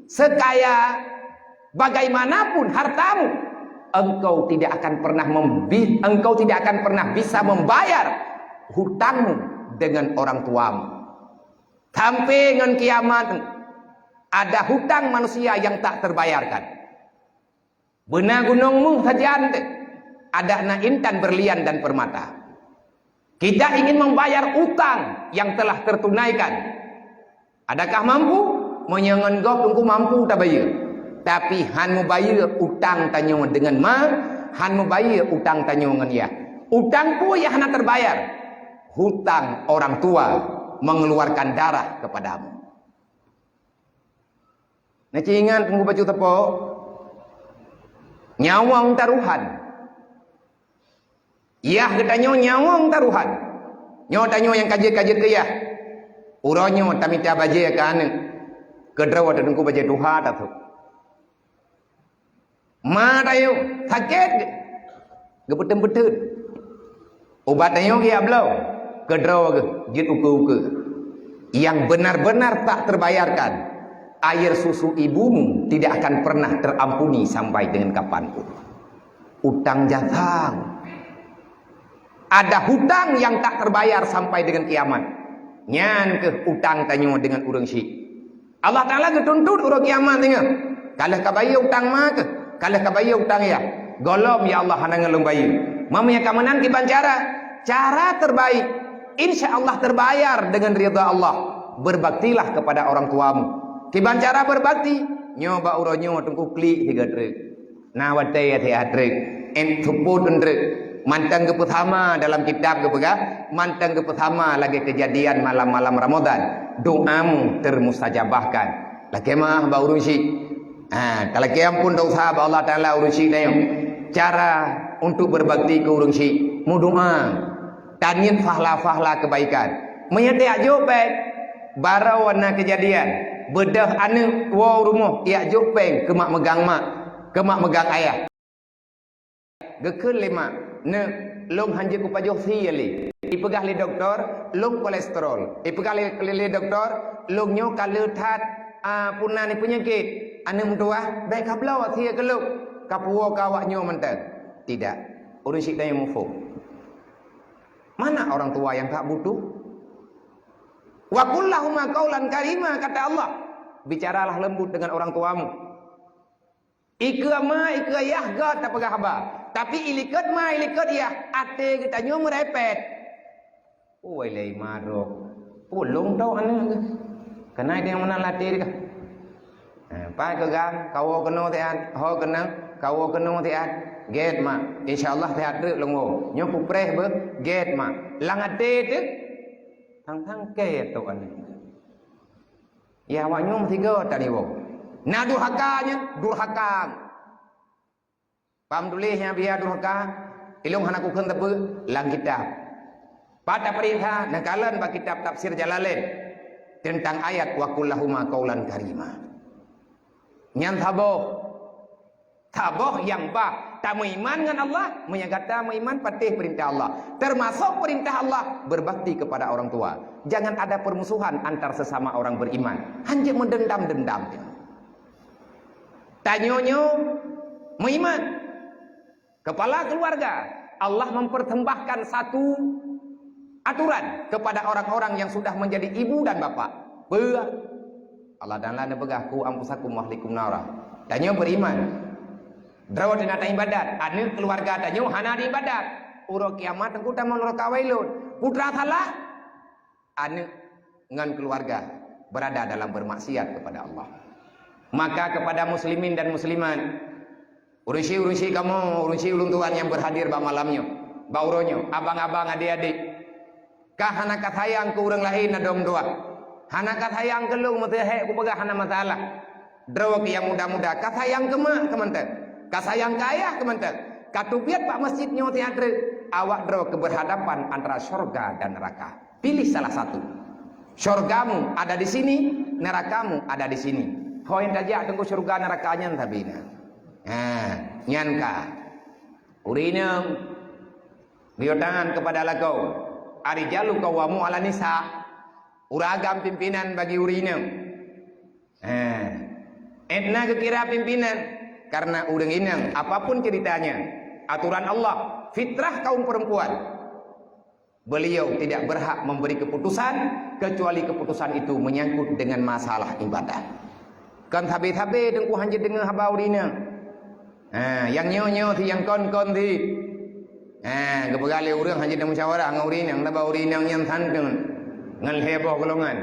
sekaya bagaimanapun hartamu, engkau tidak akan pernah membi-, engkau tidak akan pernah bisa membayar hutangmu dengan orang tuamu. Sampai ngon kiamat, ada hutang manusia yang tak terbayarkan. Beuna gunong méuh sajan teuh, adak na intan berlian dan permata. Kita ingin membayar utang yang telah tertunaikan. Adakah mampu? Meunyoe ngon gob teungku mampu tabayeue. Tapi han mubayeue utang tanyoe deungon ma, han mubayeue utang tanyoe ngon yah. Utang peue nyang hana terbayar? Hutang orang tua mengeluarkan darah kepadamu. Na ci ingat teungku bacut sapo? Nyawöng taruhan. Yah geutanyoe nyawöng taruhan. Nyoe tanyoe nyang ka jeuet-ka jeuet keu yah. Uroe nyoe tamita bajée keu aneuk. Keudroe teungku bajée tuha tathok. Ma tanyoe sakét geuh, geupeuteun-peuteun. Ubat tanyoe geujak bloe, keudroe geuh jeuet ukeue-ukeue. Yang benar-benar tak terbayarkan, air susu ibumu tidak akan pernah terampuni sampai dengan kapanpun. Utang jasa. Ada hutang yang tak terbayar sampai dengan kiamat. Nyan keuh utang tanyoe deungon ureuëng syik. Allah Taala geutuntut uroe kiamat singoh. Ka lheueh kabayeue utang ma keuh, ka lheueh kabayeue utang yah. Gohlom, ya Allah, hana ngon lôn bayeue. Meunyoe ka meunan kiban cara? Cara terbaik, insya Allah terbayar dengan ridha Allah. Berbaktilah kepada orang tuamu. Kiban cara berbakti? Nyoe bak uroe nyoe teungku klik sigoe treuk. Na watée siat treuk, ét seupôt treuk. Mantong geupeusama dalam kitab geupeugah, mantong geupeusama lagée keujadian malam-malam Ramadan. Doamu termustajabahkan. Lakée meuah bak ureuëng syik. Ha, talakée amphon desya bak Allah Taala ureuëng syik tanyoe. Cara untuk berbakti keu ureuëng syik, meudoa. Taniet fahla-fahla keubaikan. Meunyoe tajak jok péng, barô na keujadian, beudôh aneuk woe rumoh jak jok péng keu mak meugang mak, keu mak meugang ayah. Geukheun lé mak, "Neuk, lôn hanjeuet kupajoh sie lé." Ipeugah lé dokto, "Lôn kolesterol." Ipeugah lé, lé, lé dokto, "Lôn nyoe ka le that, a, peue nan peunyakét." Aneuk meutuwah, "Bék kabloe sie keu lôn, kapuwoe keu awak nyoe mantong." Tidak. Ureuëng syik tanyoe muphom. Mana orang tua yang tak butuh? "Wa qul lahuma qaulan karima," kata Allah. Bicaralah lembut dengan orang tuamu. Ikeue ma, ikeue yah göt tapeugah haba. Tapi ilikot ma, ilikot yah, até geutanyoe meurepet. Wai lé marok. Pulong tau aneuk geuh. Keunae dia meunan latih ka. Eh, pai keu gam, kawoe keunoe siat, ho keunoe, kawoe keunoe siat. Gét mak, insya Allah siat treuk lôn woe. Nyoe kupreh beuh, gét mak. Lam até teuh, thang-thang kée tok aneuk. Ya, awak nyoe meusigoe taniwoe. Na durhaka nyan, durhaka. Paham tuléh nyang biya durhaka? Ilong hana kukheun teupeu lam kitab. Pat tapeuriksa, neukalon bak kitab Tafsir Jalalain teuntang ayat "Wa qul lahuma qaulan karima." Nyan saboh. Saboh nyang bah tameuiman ngon Allah, meunyoe gata meuiman patéh peurintah Allah. Teumasok peurintah Allah, berbakti kepada orang tua. Jangan ada permusuhan antar sesama orang beriman. Hanjeuet meudendam-dendam. Tanyoe nyoe meuiman. Kepala keluarga, Allah mempersembahkan satu aturan kepada orang-orang yang sudah menjadi ibu dan bapak. Peue? Allah Taala neupeugah, "Qu anfusakum wa ahlikum nara." Tanyoe beriman. Droe teuh na taibadat, aneuk keluarga tanyoe hana diibadat. Uroe kiamat teungku tamong neuraka wailun. Peue teuma salah? Aneuk ngon keluarga berada dalam bermaksiat kepada Allah. Maka kepada muslimin dan muslimat, ureuëng syik-ureuëng syik kamoe, ureuëng syik ulôn tuan nyang berhadir bak malam nyoe, bak uroe nyoe, abang-abang, adék-adék, ka hana ka sayang keu ureuëng laén na dong dua. Hana ka sayang keu lôn, meusé hék kupeugah hana masalah. Droe keuh nyang muda-muda, ka sayang keu mak keu mantong, ka sayang keu ayah keu mantong, ka teubiet bak masjid nyoe siat treuk, awak droe keuh berhadapan antara syurga dan neraka. Pilih salah satu. Syurgamu ada di sini, nerakamu ada di sini. Ho nyang tajak teungku syurga neraka nyan sabe na. Ha, nyan ka. Ureuëng inong, geuyue tangan kepada lakoe. Ar-rijalu qawwamu 'alan nisa. Ureuëng agam pimpinan bagi ureuëng inong. Ha. Ét na geukira pimpinan karena ureuëng inong, apapun ceritanya, aturan Allah, fitrah kaum perempuan. Beliau tidak berhak memberi keputusan kecuali keputusan itu menyangkut dengan masalah ibadah. Kon sabe-sabe teungku hanjeuet deungoe haba ureueng inong. Ha, nyang nyoe-nyoe si nyang kon-kon si. Ha, geupeugah lé ureueng hanjeuet musyawarah ngon ureueng inong, haba ureueng inong nyan santun ngon lhèe boh golongan.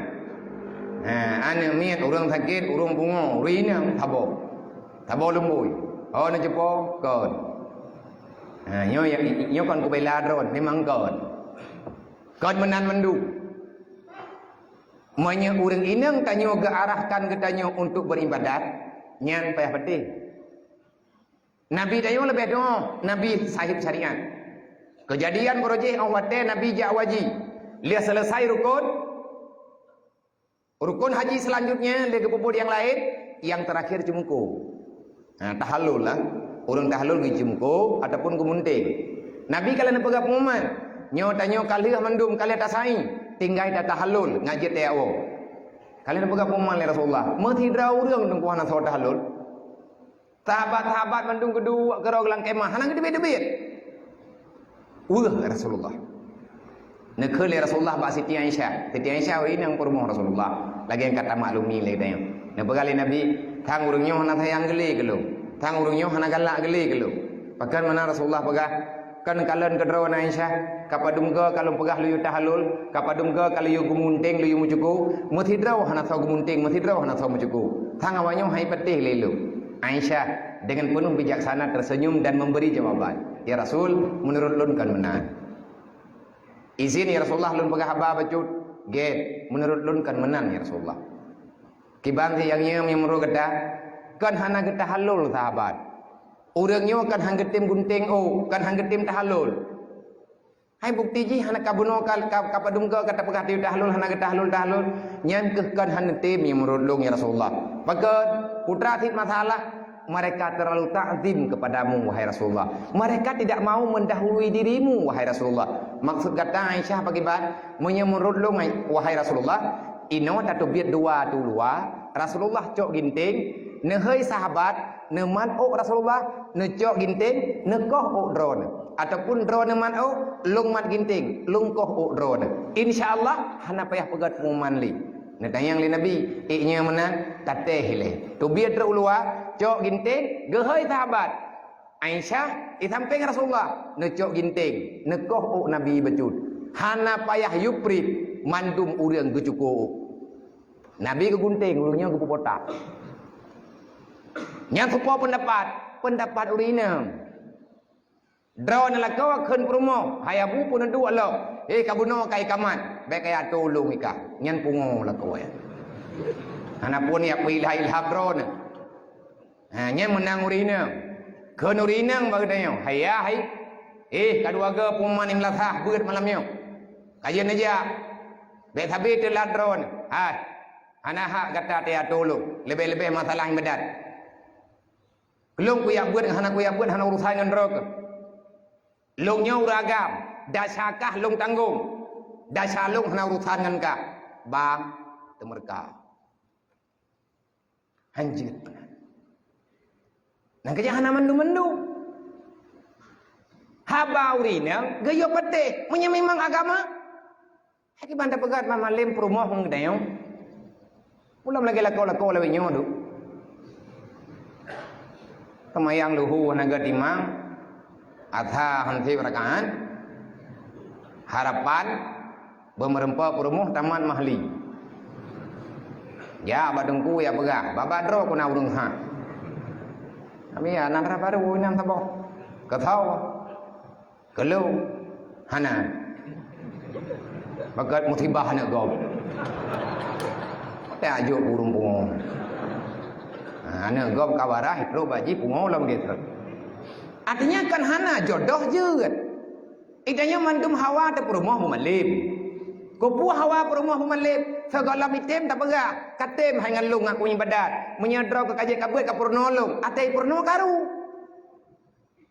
Ha, aneuk miet, ureueng sakét, ureueng pungo, ureueng inong saboh. Saboh lumbôi. Oh, na cepo kon. Ha, nyoe, nyoe kon kubela droe, memang kon. Kon meunan mandum. Meunyoe ureueng inong tanyoe geuarahkan geutanyoe untuk beribadat, nyan payah patéh. Nabi tanyoe leubeh doa, Nabi sahib syariat. Keujadian beurojéh óh watèe Nabi jak haji. Lheueh seuleusai rukon, rukon haji seulanjutnya lé geupeubuet nyang laén, nyang teurakhir ceumuko. Nah, tahallul lah. Ureueng tahallul geuceumuko ataupun geumunténg. Nabi ka lheueh neupeugah peunguman, nyoe tanyoe ka lheueh mandum, ka lheueh tasai, tinggai tatahallul, ngat jeuet tayawoe. Ka lheueh neupeugah peunguman lé Rasulullah, meusidroe ureueng teungku hana soe tahallul. Sahabat-sahabat mandum geuduek keudroe lam khemah, hana geuteubiet-teubiet. Weueh Rasulullah. Neukheun lé Rasulullah bak Siti Aisyah. Siti Aisyah ureueng inong peurumoh Rasulullah. Lagèe nyang ka tamaklumi lé geutanyoe. Neupeugah lé Nabi, "Thang ureueng nyoe hana sayang geuh lé keu lôn. Thang ureueng nyoe hana galak geuh lé keu lôn." Pakon meunan Rasulullah peugah, "Kon kalon keudroe na Aisyah, ka padum goe ka lôn peugah lôn yue tahallul, ka padum goe ka lôn yue geumunténg lôn yue meucuko, meusidroe hana soe geumunténg, meusidroe hana soe meucuko. Thang awaknyoe han patéh lé lôn." Aisyah dengan penuh bijaksana tersenyum dan memberi jawaban, "Ya Rasul, meunurot lôn kon meunan." "Izin ya Rasulullah, lôn peugah haba bacut." "Gèt, meunurot lôn kon meunan ya Rasulullah." Kiban si nyang nyoe meunurot gata, kon hana geutahallul sahabat. Ureueng nyoe kon han geutem gunténg ôk, kon han geutem tahallul. Hai bukeuti jih hana ka bunoe ka, ka, ka padum goe ka tapeugah tayue tahallul hana geutahallul-tahallul. Nyan keuh kon han neutem meunurot lôn ya Rasulullah. Pakon? Putra cit masalah, mereka terlalu takzim kepadamu, wahai Rasulullah. Mereka tidak mau mendahului dirimu, wahai Rasulullah. Maksud gata Aisyah pakriban? Meunyoe meunurot lôn, wahai Rasulullah, inoe tateubiet dua ateueh luwa, Rasulullah cok ginténg, neuhôi sahabat, neumat ôk Rasulullah, neucok ginténg, neukoh ôk droeneuh. Ataupun droeneuh mat ôk, lôn mat ginténg, lôn koh ôk droeneuh. Insya Allah, hana payah peugöt peunguman lé. Neutanyong lé Nabi, "Ék nyoe meunan?" "Tatéh ilée." Teubiet rot u luwa, cok ginténg, geuhôi sahabat. Aisyah, di sampéng Rasulullah, neucok ginténg, neukoh ôk Nabi bacut. Hana payah yub prit, mandum ureuëng geucuko ôk. Nabi geugunténg, ureuëng nyoe geupeubotak. Nyan soe po peundapat? Peundapat ureuëng inong. Droeneuh lakoe kheun peurumoh, hai Abu, peue neuduek lom. Eh, ka bunoe ka ikamat, bék kaya tulông ikah. Nyan pungo lakoe. Hana phon jak peuilham-ilham droeneuh. Ha, nyan meunan ureuëng inong. Kheun ureuëng inong bak geutanyoe, "Hai yah, hai. Eh, ka dua goe peunguman nyang meulasah beuet malam nyoe. Ka jeuet neujak. Bék sabe teulat droeneuh. Hai, hana hak gata taya tulông, leubeh-leubeh masalah iébadat. Lôn kuyak beuet ngon hana kuyak beuet hana urosan ngon droe keuh. Lôn nyoe ureuëng agam, desya kah lôn tanggong. Desya lôn hana urosan ngon kah." Bang, teumeureuka. Hanjeuet meunan. Nyang keujak hana mandum-mandum. Haba ureuëng inong geuyue patéh, meunyoe memang agama. Hai kiban tapeugah bak malem peurumoh ngon geutanyoe. Ulôn lagée lakoe-lakoe lawét nyoe duek. Seumayang luhu hana geutimang, asha han seb rakaat, harapan beumeureumpok peurumoh tamat mahli. Jak bak teungku jak peugah, "Babah droe ku na ureuëng ha." Kami ya, nan rab baru nan saboh. Keu soe? Keu lôn? Hana. Pakat musibah aneuk gob. Watée ajok ureuëng pungo. Ha, aneuk gob ka barah, trok bak jih pungo lom geutrok. Artinya kan hana jodoh jeuet. Geutanyoe mandum hawa tapeurumoh beumalem. Keupeue hawa peurumoh beumalem? Sigohlom item tapeugah, "Ka tem hai ngon lôn ngaku iébadat. Meunyoe droe ka kajeuet ka beuet ka peurunoe lôn, até peurunoe karu."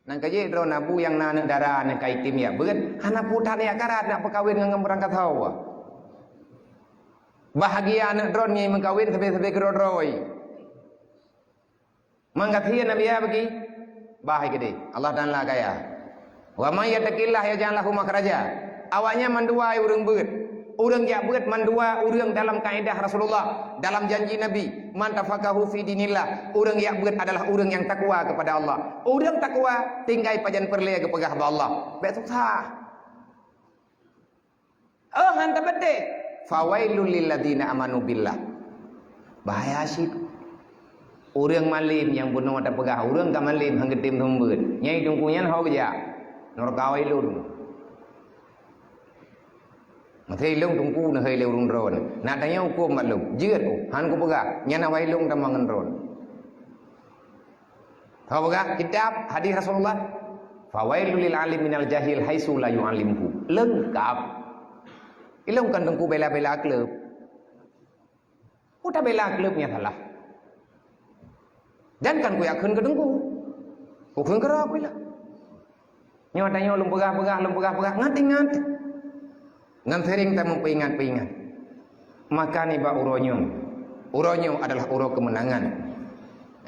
Nyang ka jeuet droeneuh Abu nyang na aneuk dara nyang ka item jak beuet, hana peue that jak karat nak peukawen ngon, ngon beurangkat hawa. Bahagia aneuk droeneuh nyang meukawen sabe-sabe keudroe-droe. Meugaséh Nabi ya bagi, bah keudeh. Allah Taala kaya. "Wa may yattaqillaha yaj'al lahu makhraja." Awaknyan mandua ureuëng beuet. Ureuëng jak beuet mandua ureuëng dalam kaedah Rasulullah, dalam janji Nabi, "Man tafaqahu fi dinillah." Ureuëng jak beuet adalah ureuëng nyang takwa kepada Allah. Ureuëng takwa tinggai pajan peureulée geupeugah bak Allah. Bék susah. Oh, han tabeudeh. "Fawailul lilladzina amanu billah." Bahaya cit. Ureuëng malem nyang bunoe tapeugah ureuëng ka malem han geutem seumeubeuet. Nyai teungku nyan ho geujak. Nurka wailun. Meuteulông teungku neuhai lé ureuëng droen. Nak tanyong huköm bak lôn. Jeuet, oh, han kupeugah. Nyan awai lôn tamong ngon droen. Ho peugah kitab hadis Rasulullah, "Fawailul lil alim minal jahil haitsu la yu'allimhu." Leungkap. Ilông kan teungku bela-bela kleueb. Utabela kleueb nyang salah. Dan kan kuyakheun keu teungku. Kukheun keudroe kuilah. Nyoe tanyoe lôn peugah-peugah, lôn peugah-peugah, ngat ingat. Ngon sering tameupeuingat-peuingat. Maka nibak uroe nyoe, uroe nyoe adalah uroe kemenangan.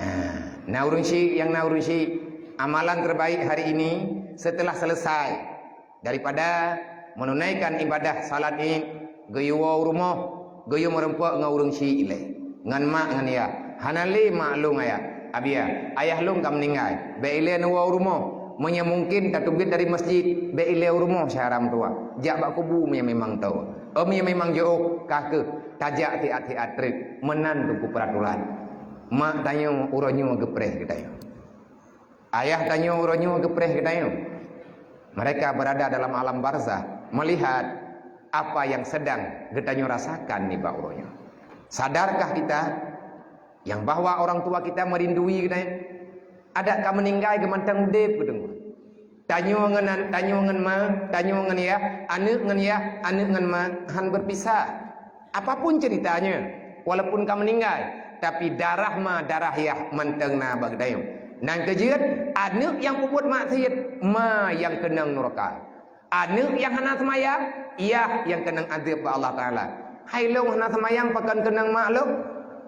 Ah, na ureuëng syiek, nyang na ureuëng syiek, amalan terbaik hari ini setelah selesai daripada menunaikan ibadah salat Id, geuyue woe u rumoh, geuyue meureumpok ngon ureuëng syiek ilée, ngon mak ngon yah. Hana lé mak lôn ayah, "Abiya, ayah lôn ka meuninggai, bék ilée neuwoe u rumoh. Meunyoe mungkin tateubiet dari masjid, bék ilée u rumoh syedara meutuwah. Jak bak kubu meunyoe memang toe. Oh, meunyoe memang jiôh, ka kheueh tajak siat-siat treuk." Meunan teungku peuraturan. Mak tanyoe uroe nyoe geupreh geutanyoe. Ayah tanyoe uroe nyoe geupreh geutanyoe. Mereka berada dalam alam barzah, melihat apa yang sedang geutanyoe rasakan nibak uroe nyoe. Sadarkah kita yang bahwa orang tua kita merindui geutanyoe? Adak ka meuninggai geumantong udeb geutanyoe. Tanyoe ngon an-, tanyoe ngon ma, tanyoe ngon yah, aneuëk ngon yah, aneuëk ngon ma, han berpisah. Apapun ceritanya, walaupun ka meuninggai, tapi darah ma, darah yah mantong na bak geutanyoe. Nyang keujeuet, aneuëk nyang peubuet maksiet, ma nyang keunong nuraka. Aneuëk nyang hana seumayang, yah nyang keunong adeueb bak Allah Taala. Hai lôn hana seumayang pakon keunong mak lôn?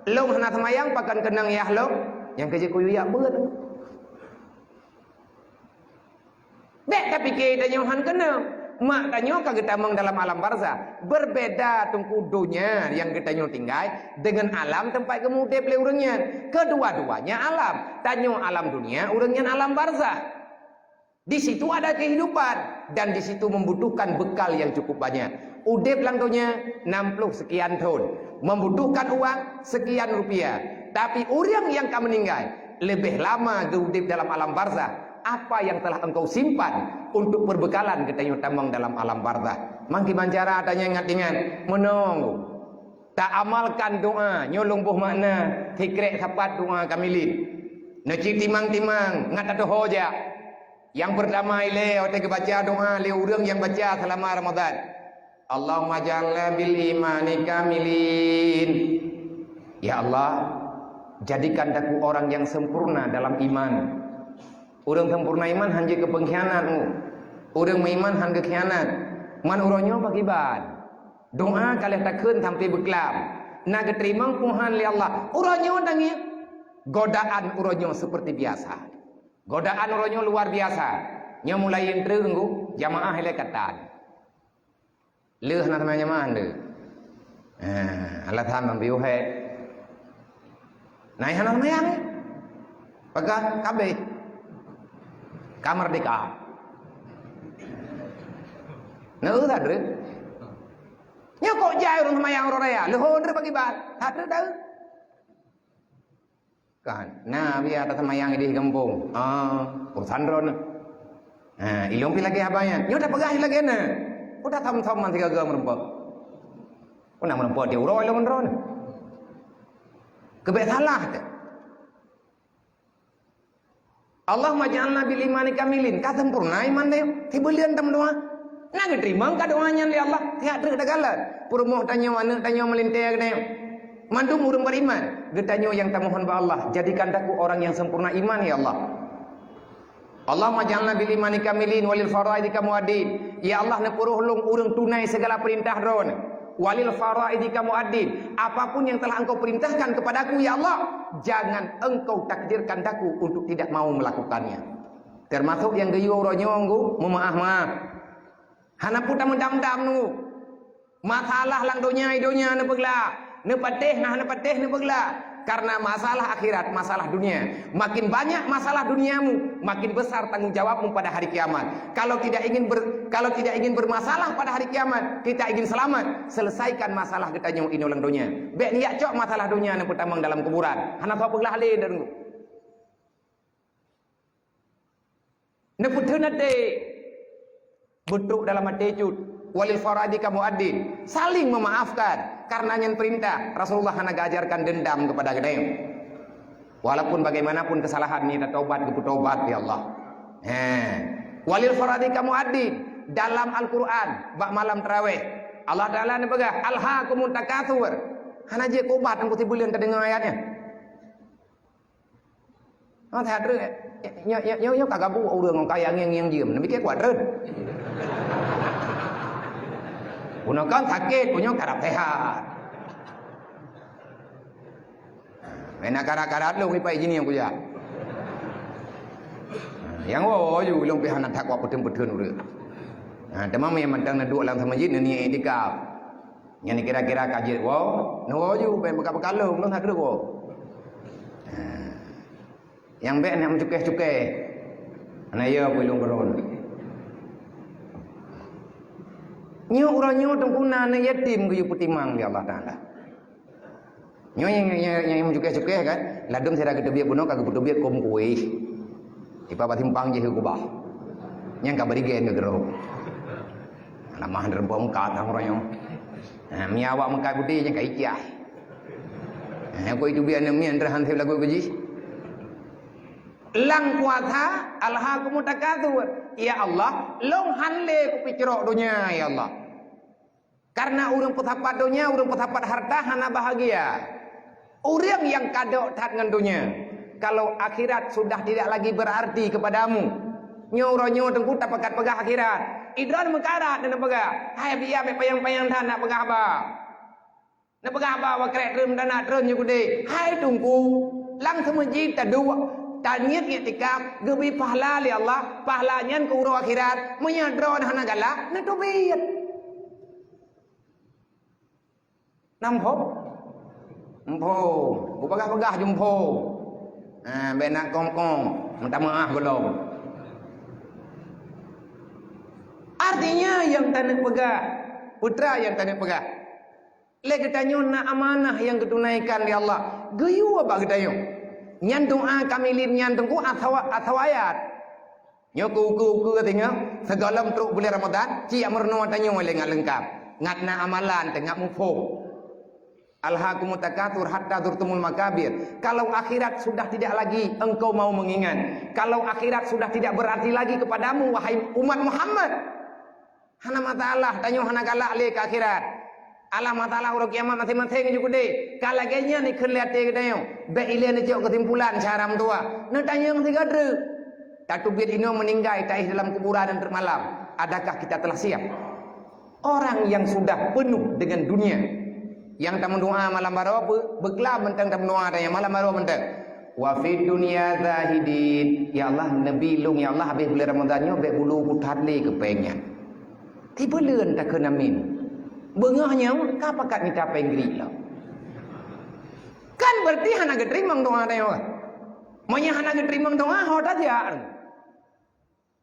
Lôn hana seumayang pakon keunong yah lôn? Nyang keujeuet kuyue jak beuet. Bék tapike tanyoe han keunong. Mak tanyoe ka geutamong dalam alam barzah. Berbeda teungku donya nyang geutanyoe tinggai dengan alam teumpat geumudeb lé ureuëng nyan. Kedua-duanya alam. Tanyoe alam dunia, ureuëng nyan alam barzah. Di situ ada kehidupan dan di situ membutuhkan bekal yang cukup banyak. Udeb lam donya enam puluh sekian thon, membutuhkan uang sekian rupiah. Tapi ureuëng nyang ka meuninggai, leubeh lama geuudeb dalam alam barzah. Apa yang telah engkau simpan untuk perbekalan geutanyoe tamong dalam alam barzah? Mangkiban cara tanyoe ingat-ingat, meunong taamalkan doa nyoe lôn boh makna sikrek sapat doa kamilin. Neucit timang-timang ngat ateueh ho jak. Nyang peurtama ilée watée geubaca doa lé ureuëng nyang baca seulama Ramadhan, "Allahumma ja'alna bil imani kamilin." Ya Allah, jadikan taku orang yang sempurna dalam iman. Ureuëng sempurna iman han jeuet keu peungkhianat mu. Ureuëng meuiman han geukhianat. Man uroe nyoe pakriban? Doa ka lheueh takheun sampai beuklam. Na geuteurimong Tuhan lé Allah. Uroe nyoe tangieng. Godaan uroe nyoe seperti biasa. Godaan uroe nyoe luar biasa. Nyoe mulai intreueng jamaah ilée katan. Lheueh hana seumayang jamaah lheueh. Ha, alasan ban piôh hé. Nah, hana seumayang. Peugah kabeh. Ka merdeka. Nah, udah deh. Nyoe kok jai ureuëng seumayang uroe raya. Leuhô deh bagi ban. That deh dah. Kan, na biasa taseumayang ideh gampông. Ah, urusan droeneuh. Ha, ilông pi lagée haba nyan. Nyoe tapeugah lagée na. Udah thom-thom man sigaga meureumpok. Puna meureumpok di uroe ilông droeneuh. Keubek salah teuh. Allahumma ja'alna bil imani kamilin. Ka sempurna iman teuh. Sibeuleuen tameudoa. Na geuteurimong ka doa nyan lé Allah. Sihat treuk takalon. Peurumoh tanyoe, aneuëk tanyoe, meulintée geutanyoe. Mandum ureuëng beriman, geutanyoe nyang tamohon bak Allah, jadikan taku orang yang sempurna iman, ya Allah. Allahumma ja'alna bil imani kamilin walil faraidika muaddin. Ya Allah, neupeuroh lôn ureuëng tunai segala perintah Droeneuh. Walil faraidika muaddin. Apapun yang telah Engkau perintahkan kepadaku, ya Allah, jangan Engkau takdirkan taku untuk tidak mau melakukannya. Termasuk nyang geuyue uroe nyoe, Teungku, meumaáh-maáh. Hana peue tameudam-dam nunggu. Masalah lam donya, donya neupeugla, neupatéh, nah neupatéh neupeugla. Karena masalah akhirat, masalah dunia. Makin banyak masalah duniamu, makin besar tanggung jawabmu pada hari kiamat. Kalau tidak ingin ber-, kalau tidak ingin bermasalah pada hari kiamat, kita ingin selamat, selesaikan masalah geutanyoe inoe lam donya. Bék neujak cok masalah donya neupeutamong dalam kuburan. Hana soe peuglah lé dan Neupeutheun até, beutrok dalam até cut. Walil faradi kamu adil, saling memaafkan. Karena nyan perintah, Rasulullah hana geuajarkan dendam kepada geutanyoe. Walaupun bagaimanapun kesalahan ni, tatobat, geupeutobat, ya Allah. He. Walil faradi kamu adil, dalam Al-Quran, bak malam tarawih, Allah Ta'ala neupeugah, "Alhakumut takatsur." Hana jeuet keu ubat, ngon sibuleuen tadeungoe ayat nyan. Oh, that treun. Nyoe, nyoe, nyoe, nyoe ka gabuk ureueng ngon kaya ngieng-ngieng jeuem. Neupike kuat treun. Bunoe kan sakét, bunoe karab sehat. Mena karat-karat lôn ipai jini nyang kujak. Nyang woe ju lôn pih hana that kuat peutheun-peutheun ureueng. Ha, teuma meunyo mantong neuduek lam seumajid, neuniet iktikaf. Nyan kira-kira ka jeuet woe, neuwoe ju, bèk beuka-beuka lôn, lôn hana treuk woe. Ha. Nyang bèk nak meucukèh-cukèh. Hana ya peue lôn keudroe. Nyoe uroe nyoe teungku na aneuk yatim geuyue peutimang lé Allah Taala. Nyoe nyang, nyang, nyang meucukèh-cukèh kan, ladôm sira geuteubiet bunoe ka geupeuteubiet kôm kuéh. Ipa bak simpang jih keubah. Nyang ka bri gen keu keudroe. Lamah deureumpeue meukat nyang uroe nyoe. Ha, mi awak meukat beudé nyang ka icah. Ha, nyang keu itu biar aneuk miet han sép lagu keu jih. Lam puasa, alhakumut takatsur. Ya Allah, lôn han lé kupicrok donya, ya Allah. Karena ureueng peusapat donya, ureueng peusapat harta hana bahagia. Ureueng nyang kadok that ngon donya, kalau akhirat sudah tidak lagi berarti kepadamu. Nyoe uroe nyoe teungku tapakat peugah akhirat. Idroe meukarat dan peugah, "Hai biya bèk panyang-panyang that nak peugah haba." Nak peugah haba wa krek treun dan nak treun nyoe gudé. Hai teungku, lam seumeujid taduek, taniet iktikaf, geubri pahala lé Allah, pahala nyan keu uroe akhirat. Meunyoe droe hana galak, neuteubiet. Na muphom? Muphom. Beubagah-bagah ju muphom. Ha, bèk nak kong-kong. Minta maaf gohlom. Artinya nyang taneuk peugah, peue treuk nyang taneuk peugah. Lé geutanyoe na amanah nyang geutunaikan lé Allah, geuyue bak geutanyoe. Nyan doa kamilin nyan teungku atawa, atawa ayat. Nyoe keu ukeue-ukeue singoh, sigohlom trok buleuen Ramadhan, cit meurunoe tanyoe lé ngat leungkap, ngat na amalan teuh ngat muphom. Alhakumut takatsur hatta zurtumul makabir. Kalau akhirat sudah tidak lagi engkau mau mengingat, kalau akhirat sudah tidak berarti lagi kepadamu, wahai umat Muhammad, hana masalah, tanyoe hana galak lé keu akhirat. Allah Taala uroe kiamat maséng-maséng ju keudeh. Ka lagèe nyan ikheun lé até geutanyoe. Bèk ilèe neucok keusimpulan cara meutuah. Neutanyong sigoe treuk. Tateubiet inoe meuninggai taéh dalam kuburan dan trok malam. Adakah kita telah siap? Orang yang sudah penuh dengan dunia. Nyang tameudoa malam baroe peu-, beuklam mantong tameudoa dan nyang malam baroe mantong. Wa fid dunya zahidin. Ya Allah, neubi lôn, ya Allah, habéh buleuen Ramadhan nyoe bèk bulu kuthat lé keu péng nyan. Tipeuleueun takheun amin. Beungoh nyoe ka pakat mita péng grik lom. Kan berarti hana geuteurimong doa tanyoe. Meunyoe hana geuteurimong doa, ho tajak.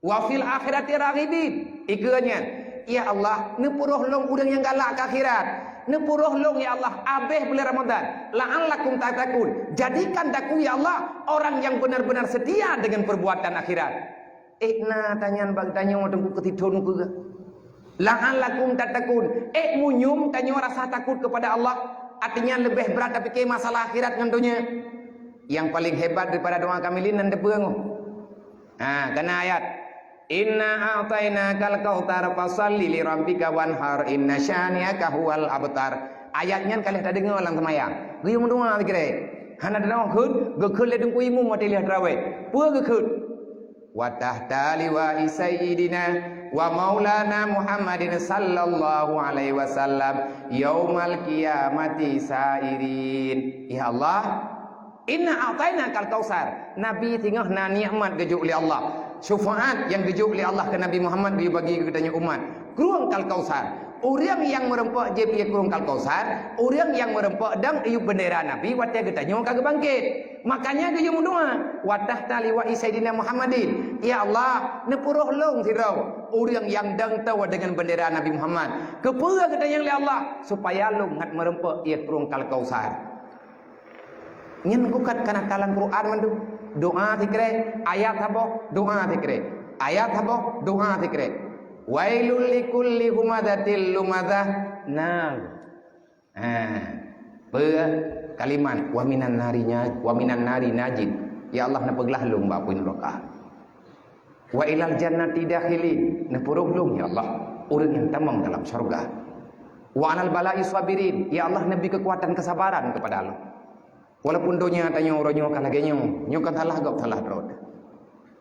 Wa fil akhirati raghibin. Ikeu nyan, "Ya Allah, neupuroh lôn ureueng nyang galak keu akhirat. Neupuroh lôn, ya Allah, abéh buleuen Ramadhan. La'allakum tattaqun. Jadikan daku, ya Allah, orang yang benar-benar setia dengan perbuatan akhirat." Ék na tanyan bak tanyoe teungku keu sithon keu geuh. La'allakum tattaqun. Ék munyum tanyoe rasa takot kepada Allah. Artinya leubeh brat tapike masalah akhirat ngon donya. Nyang paleng hebat daripada doa kamilin nan teupeue ngon. Ha, kana ayat, "Inna a'tainakal kautsar fasalli li rabbika wanhar inna syani'aka huwal abtar." Ayat nyan ka lheueh tadeungoe lam seumayang. Geuyue meudoa sikiré. Hana teudeungoe kheun, geukheun lé Teungku Imum watèe lheueh teurawéh. Peue geukheun? "Wa tahta liwa'i sayyidina wa maulana Muhammadin sallallahu alaihi wasallam yaumal qiyamati sa'irin." Ya Allah, "Inna a'tainakal kautsar." Nabi singoh na nikmat geujok lé Allah. Syufaat nyang geujok lé Allah keu Nabi Muhammad geuyue bagi keu geutanyoe umat. Krueng Al-Kausar. Ureuëng nyang meureumpok jieb ié Krueng Al-Kausar, ureuëng nyang meureumpok dong yub beundera Nabi watée geutanyoe ka geubangket. Makanya geuyue meudoa, "Wa tahta liwa'i Sayyidina Muhammadin." Ya Allah, neupuroh lôn sidroe ureuëng nyang dong toe deungon beundera Nabi Muhammad. Keupeue geutanyong lé Allah? Supaya lôn ngat meureumpok ié Krueng Al-Kausar. Nyan bukan kana talang Quran mandum. Doa sikrek, ayat saboh, doa sikrek. Ayat saboh, doa sikrek. "Wailul likulli humazatil lumazah." Nah. Ha. Pe kalimat, "Wa minan nari nya-, wa minan nari najin." Ya Allah, neupeuglah lôn bak apui neuraka. "Wa ilal jannati dakhilin," neupuroh lôn, ya Allah, ureuëng nyang tamong dalam syurga. "Wa alal bala'i sabirin," ya Allah, neubri keukuatan keusabaran keupada lôn. Walaupun donya tanyoe uroe nyoe ka lagée nyoe, nyoe kan salah gob salah droe.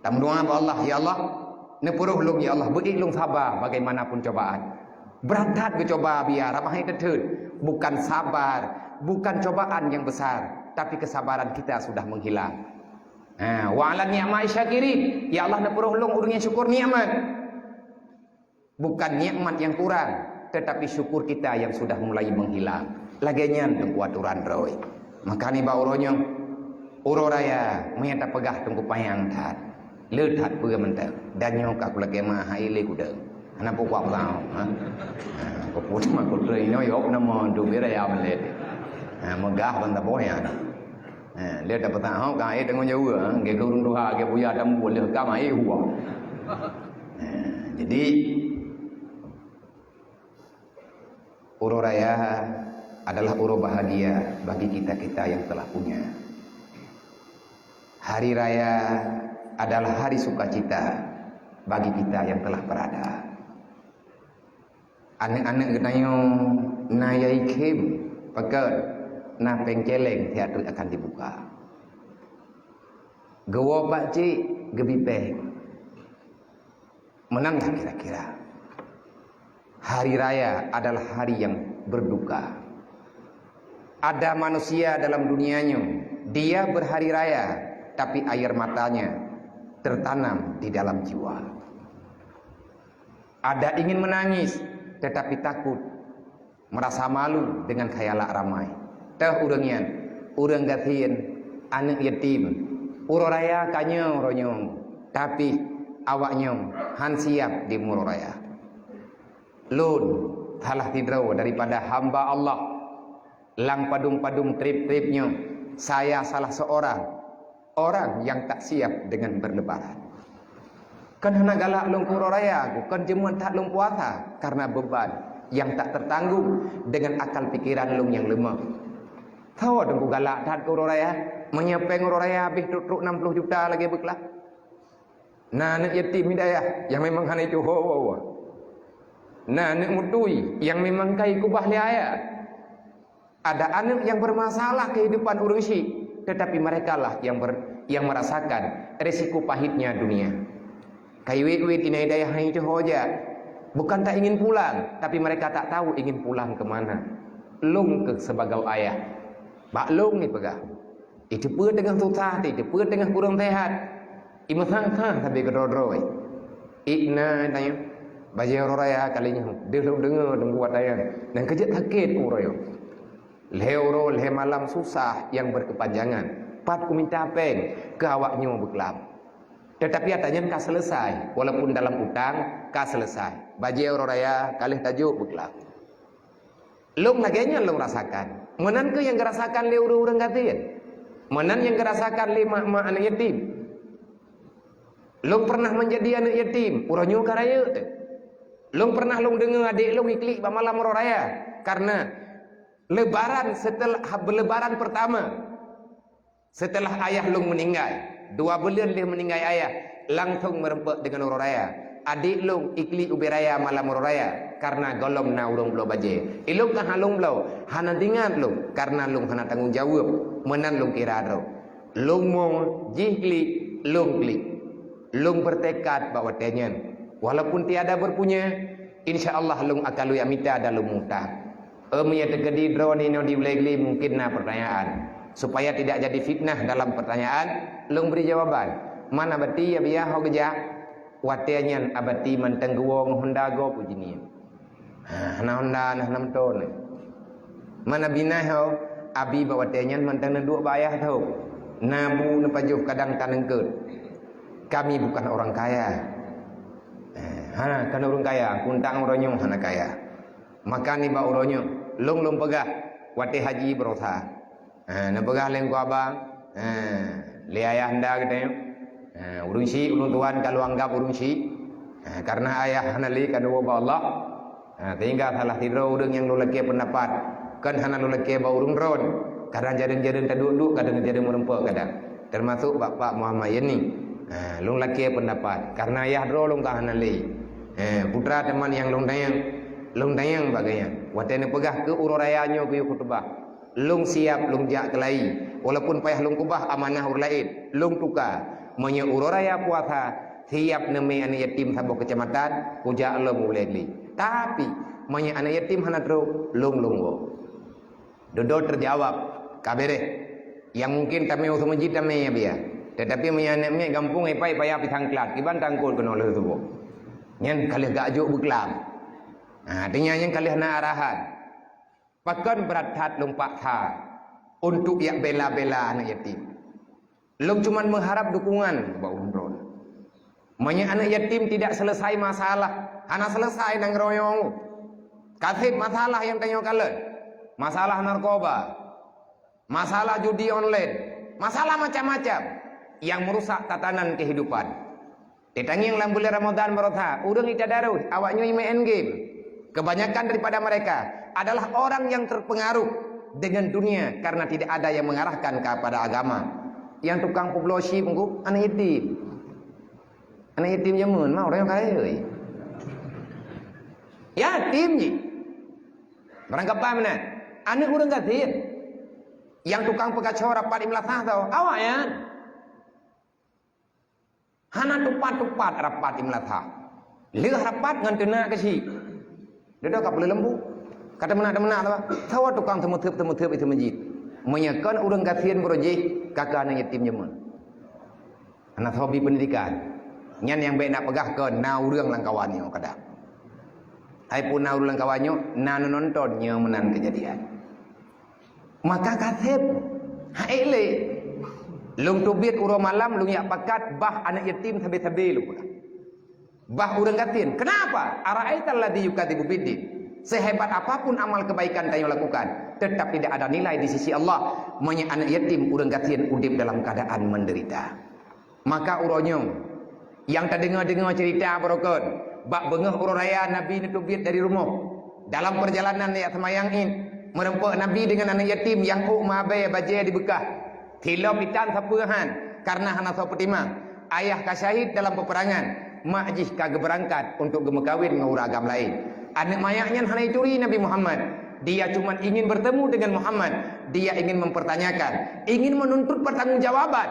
Tameudoa bak Allah, "Ya Allah, neupuroh lôn, ya Allah, beuék lôn saba bagaimanapun cobaan." Brat that geucoba biar ramah teuteun. Bukan sabar, bukan cobaan yang besar, tapi kesabaran kita sudah menghilang. Ha, "Wa 'alan ni'ma'i syakirin." Ya Allah, neupuroh lôn ureuëng nyang syukur nikmat. Bukan nikmat yang kurang, tetapi syukur kita yang sudah mulai menghilang. Lagée nyan Teungku aturan droe. Maka nibak uroe nyoe, uroe raya, meunyo tapeugah Teungku panyang that. Le that peue mantong. Dan nyoe ka kulakée meuhai lé kuda. Hana pukok peutahong, ha? Ha, kuput ma kutrei inoe yok nama dubi raya melet. Ha, megah ban taboh nyan. Ha, lé tapeutahong ka ék deungon nyawa, ha? Geu ureuëng tuha, geu buya tambu lé ka mai huwa. Ha, jadi, uroe raya adalah uroe bahagia bagi kita-kita yang telah punya. Hari raya adalah hari sukacita bagi kita yang telah berada. Aneuëk-aneuëk geutanyoe na yai khém, pakon na péng céléng siat treuk akan dibuka. Geuwoe pakcik geubi péng. Meunan lah kira-kira. Hari raya adalah hari yang berduka. Ada manusia dalam dunia nyoe, dia berhari raya, tapi air matanya tertanam di dalam jiwa. Ada ingin menangis, tetapi takut, merasa malu dengan khayalak ramai. Teuh ureuëng nyan, ureuëng gasien, aneuëk yatim. Uroe raya ka nyoe uroe nyoe, tapi awaknyoe han siap di uroe raya. Lôn salah sidroe daripada hamba Allah. Lam padum-padum treb-treb nyoe, saya salah seorang orang yang tak siap dengan berlebaran. Kon hana galak lôn keu uroe raya, kon jeuet that lôn puasa karena beban yang tak tertanggung dengan akal pikiran lôn nyang leumah. Tho Teungku galak that keu uroe raya, meunyo péng uroe raya habéh trok-trok enam puluh juta lagée beuklah. Na aneuëk yatim hidayah nyang memang hana ituho woe-woe. Na aneuëk mutui nyang memang ka ikubah lé ayah. Ada aneuëk yang bermasalah kehidupan ureuëng syik, tetapi merekalah yang ber-, yang merasakan risiko pahitnya dunia. Kayuet-uit ina hidayah hai teuhoja. Bukan tak ingin pulang, tapi mereka tak tahu ingin pulang ke mana. Lôn keuh sebagai ayah. Bak lôn ni peugah. Iteupeu teungoh susah, iteupeu teungoh kurang sehat. Imeusang-sang sabe keudroe-droe. Ikna tanya. Bajée uroe raya kali nyoe. Deuh lôn deungoe teungku watayang. Dan keujeuet sakét uroe nyoe. Lhée uroe lhée malam susah nyang berkepanjangan. Pat kumita péng keu awak nyoe beuklam. Tetapi ata nyan ka selesai, walaupun dalam utang ka selesai. Bajée uroe raya ka lheueh tajok beuklam. Lôn lagée nyan lôn rasakan. Meunan keuh nyang geurasakan lé ureuëng-ureuëng gasien. Meunan nyang geurasakan lé mak-mak aneuëk yatim. Lôn pernah menjadi aneuëk yatim, uroe nyoe ka rayeuk teuh. Lôn pernah lôn deungoe adék lôn iklik bak malam uroe raya, karena lebaran setelah, lebaran pertama setelah ayah lôn meuninggai. Dua buleuen lheueh meuninggai ayah, langsong meureumpok deungon uroe raya. Adék lôn iklik ubé raya malam uroe raya, karena gohlom na ureuëng bloe bajée. Ilôn ka hana lôn bloe, hana teuingat lôn, karena lôn hana tanggong jaweueb, meunan lôn kira droe. Lôn mo jih klik, lôn klik. Lôn beureutekad bak watée nyan, walaupun tiada beurpunya, insya Allah lôn akan lôn jak mita dan lôn mutang. Em, nyang teukeudi droeneuh di ulée glé mungkin na peurtanyaan. Supaya tidak jadi fitnah dalam peurtanyaan, lôn bri jawaban. Mana bati ya biya ho geujak? Watée nyan Abati mantong geuwoe ngon honda gob u jih nyan. Ha, hana honda, hana, hana meuto nyan. Mana binai ho, Abi bak watée nyan mantong neuduek bak ayah tho. Na bu neupajoh kadang taneungkeut. Kami bukan orang kaya. Eh, hana, kon ureuëng kaya, kuntang uroe nyoe hana kaya. Maka nibak uroe nyoe, lôn lôn peugah watée haji baroesa. Ha, neupeugah lé Teungku Abang, ha, lé ayah anda geutanyoe. Ha, ureuëng syiek ulôn tuan ka lôn anggab ureuëng syiek. Ha, karena ayah hana lé ka neuwoe bak Allah. Ha, sehingga salah sidroe ureuëng nyang lôn lakée peundapat, kon hana lôn lakée bak ureuëng droen. Kadang jareueng-jareueng taduek-duek, kadang jareueng meureumpok kadang. Termasuk Bapak Muhammad Yani. Ha, lôn lakée peundapat. Karena ayah droe lôn ka hana lé. Ha, putra teuma nyang lôn tanyong, lôn tanyong bak geuhnyan. Watée neupeugah keu uroe raya nyoe geuyue khutubah. Lôn siab lôn jak keulayi, walaupun payah lôn keubah amanah ureuëng laén, lôn tuka. Meunyoe uroe raya puasa, siab neumé aneuëk yatim saboh keucamatan, kujak lom ulée glé. Tapi, meunyoe aneuëk yatim hana trok, lôn lôn woe. Dudoe teujawab, ka béréh. Nyang mungken tamé u seumeujid tamé ya biya. Tetapi meunyoe aneuëk miet gampông ipai payah pisang klat, kiban tangkot keunoe lheueh suboh. Nyan ka lheueh gak jok beuklam. Ha, artinya nyan ka lheueh na arahan. Pakon brat that lôn paksa untuk yak bela-bela aneuëk yatim. Lôn cuman meuharab dukungan bak ulôn droe. Meunyoe aneuëk yatim tidak selesai masalah, hana selesai nanggroe nyoe. Ka seb masalah nyang tanyoe kalon. Masalah narkoba, masalah judi online, masalah macam-macam yang merusak tatanan kehidupan. Teutangieng lam buleuen Ramadhan baroesa, ureuëng ita daroh, awaknyoe main game. Kebanyakan daripada mereka adalah orang yang terpengaruh dengan dunia karena tidak ada yang mengarahkan kepada agama. Nyang tukang peubloe chip ngon aneuëk yatim. Aneuëk yatim jameun mah ureuëng kaya. Yatim jih. Barangkapai meunan. Aneuëk ureuëng gasien. Nyang tukang peukaco rapat imlasah tau. Awaknyan. Hana tupat-tupat rapat imlasah. Lheueh rapat ngon teunak keuchik. Dudoe ka peuleulembu. Ka teumeunak-teumeunak teuba. Sawa tukang teumeutheup-teumeutheup itu meuseujid. Meunyoe kon ureuëng gasien beurojih, ka keu aneuëk yatim jameun. Hana sahobi pendidikan. Nyan nyang bék nak peugah kon na ureuëng lam kawan nyoe kadang. Hai pun na ureuëng lam kawan nyoe, na neunonton nyoe meunan keujadian. Maka ka seb, ha ék lé. Lôn teubiet uroe malam lôn jak pakat bah aneuëk yatim sabe-sabe lôn peugah. Bah ureuëng gasien. Kenapa? Ara'aital ladzi yukadzibu biddin. Sehebat apapun amal kebaikan tanyoe lakukan, tetap tidak ada nilai di sisi Allah meunyoe aneuëk yatim ureuëng gasien udeb dalam keadaan menderita. Maka uroe nyoe, nyang tadeungoe-deungoe ceurita barokon, bak beungoh uroe raya Nabi neuteubiet dari rumoh. Dalam peurjalanan jak seumayang Id, meureumpok Nabi deungon aneuëk yatim nyang ôk meuabée bajée di Meukah. Tilom itan sapeue han, kareuna hana soe peutimang. Ayah ka syahid dalam peupeurangan, mak jih ka geubeurangkat untuk geumeukawén ngon ureuëng agam laén. Aneuëk manyak nyan hana jituri Nabi Muhammad. Dia cuma ingin bertemu dengan Muhammad. Dia ingin mempertanyakan, ingin menuntut pertanggungjawaban.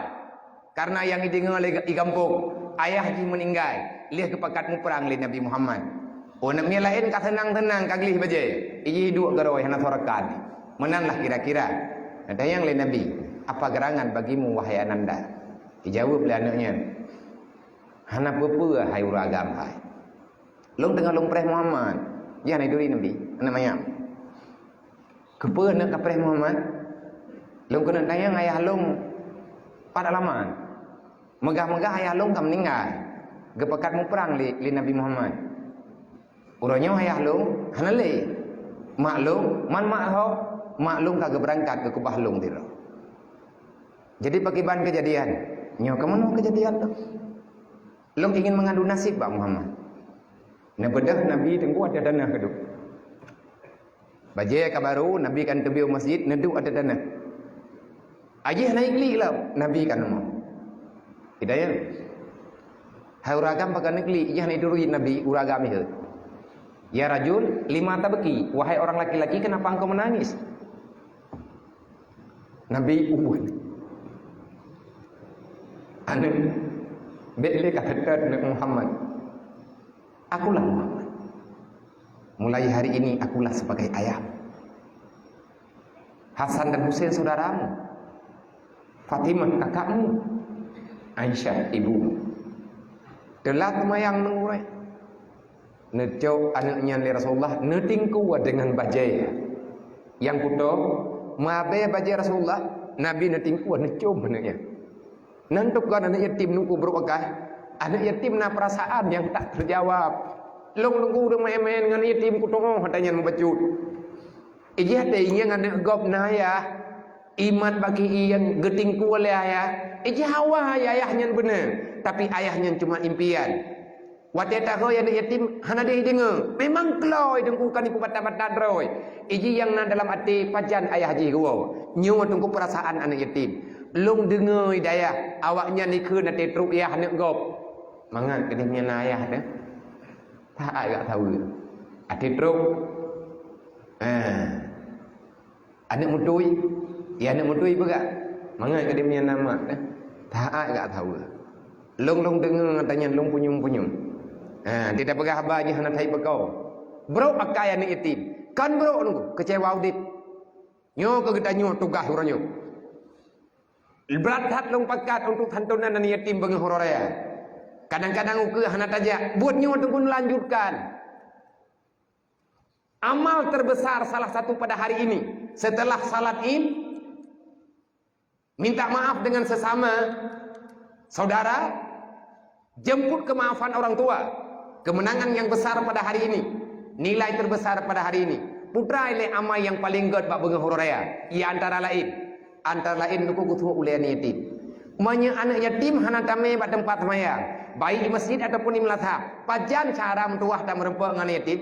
Kareuna nyang jideungoe lé i gampông, ayah jih meuninggai, lheueh geupakat muprang lé Nabi Muhammad. Oh, aneuëk miet laén ka seunang-seunang ka gleh bajée, ijih duek garoe hana soe rakan. Meunan lah kira-kira. Neutanyong lé Nabi, "Apa gerangan bagimu, wahai ananda?" Ijaweueb lé aneuëk nyan, "Hana peue-peue, hai ureuëng agam hai. Lôn teungoh lôn preh Muhammad." Jih hana jituri Nabi, aneuëk manyak. "Keupeue neuk kapreh Muhammad?" "Lôn keuneuk tanyong ayah lôn pat alamat. Meugah-meugah ayah lôn ka meuninggai, geupakat muprang lé, lé Nabi Muhammad. Uroe nyoe ayah lôn hana lé. Mak lôn, man mak ho, mak lôn ka geubeurangkat geukeubah lôn sidroe. Jadi pakriban keujadian?" "Nyoe ka meunoe keujadian lôn. Lôn ingin mengadu nasib bak Muhammad." Neubeudôh Nabi teungku ateueh tanoh keuduek. Bajée ka barô, Nabi ka neuteubiet u masjid, neuduek ateueh tanoh. Ijih hana jiklik lom, Nabi ka neumong. Hidayah. "Hai ureuëng agam, pakon neuklik?" Ijih hana jituri Nabi, ureuëng agam jih. "Ya rajul, lima tabki? Wahai orang laki-laki, kenapa engkau menangis?" Nabi ubit. "Aneuëk, bék lé kaseutôt, aneuëk Muhammad. Akulah Muhammad. Mulai hari ini akulah sebagai ayahmu. Hasan dan Husain saudaramu. Fatimah kakakmu. Aisyah ibumu. Teulat seumayang ngon ureuëng. Neucok aneuëk nyan lé Rasulullah, neutingkue deungon bajée nyang kutô, meuabée bajée Rasulullah, Nabi neutingkue neucom aneuëk nyan. Nan teuka aneuëk yatim nungku brok akai. Aneuëk yatim na peurasaan nyang tak teujawab. Lôn nungku ureuëng meuén-meuén ngon yatim kutô hata nyan mubacut. Ijih até ingieng aneuëk gob na ayah, iman bagi iyang geutingkue lé ayah. Ijih hawa ayah nyan beuna, tapi ayah nyan cuma impian. Watée taho aneuëk yatim hana deuh ideungoe, memang klo ideungku kan iku batat-batat droe. Ijih nyang na dalam até pajan ayah jih geuwoe. Nyoe teungku peurasaan aneuëk yatim. Lôn deungoe dayah awaknyan ikheun até trok yah aneuëk gob. Mangat keudeh nyan ayah teuh. Taát gak saweue. Até trok. Ah. Aneuëk mutui, ya aneuëk mutui peugah. Mangat keudeh nyan nama teuh. Taát gak saweue. Lôn-lôn deungoe tanyan lôn punyueng-punyueng. Ha, teuta peugah haba jih hana thai peuko. Brok akai aneuëk yatim. Kan brok nungku keucewa udeb. Nyoe keu geutanyoe tugaih uroe nyoe. Brat that lôn pakat untuk santunan aneuëk yatim beungoh uroe raya. Kadang-kadang ukeue hana tajak, buet nyoe teungku lanjutkan. Amal terbesar salah satu pada hari ini setelah salat Id, minta maaf dengan sesama saudara, jemput kemaafan orang tua. Kemenangan yang besar pada hari ini, nilai terbesar pada hari ini. Putra ilée amai yang paling gét bak beungoh uroe raya, ia antara lain, antara lain nungku geusuek ulée aneuëk yatim. Meunyoe aneuëk yatim hana tamé bak teumpat seumayang, baik di masjid ataupun di meulasah, pajan cara meutuwah tameureumpok ngon aneuëk yatim?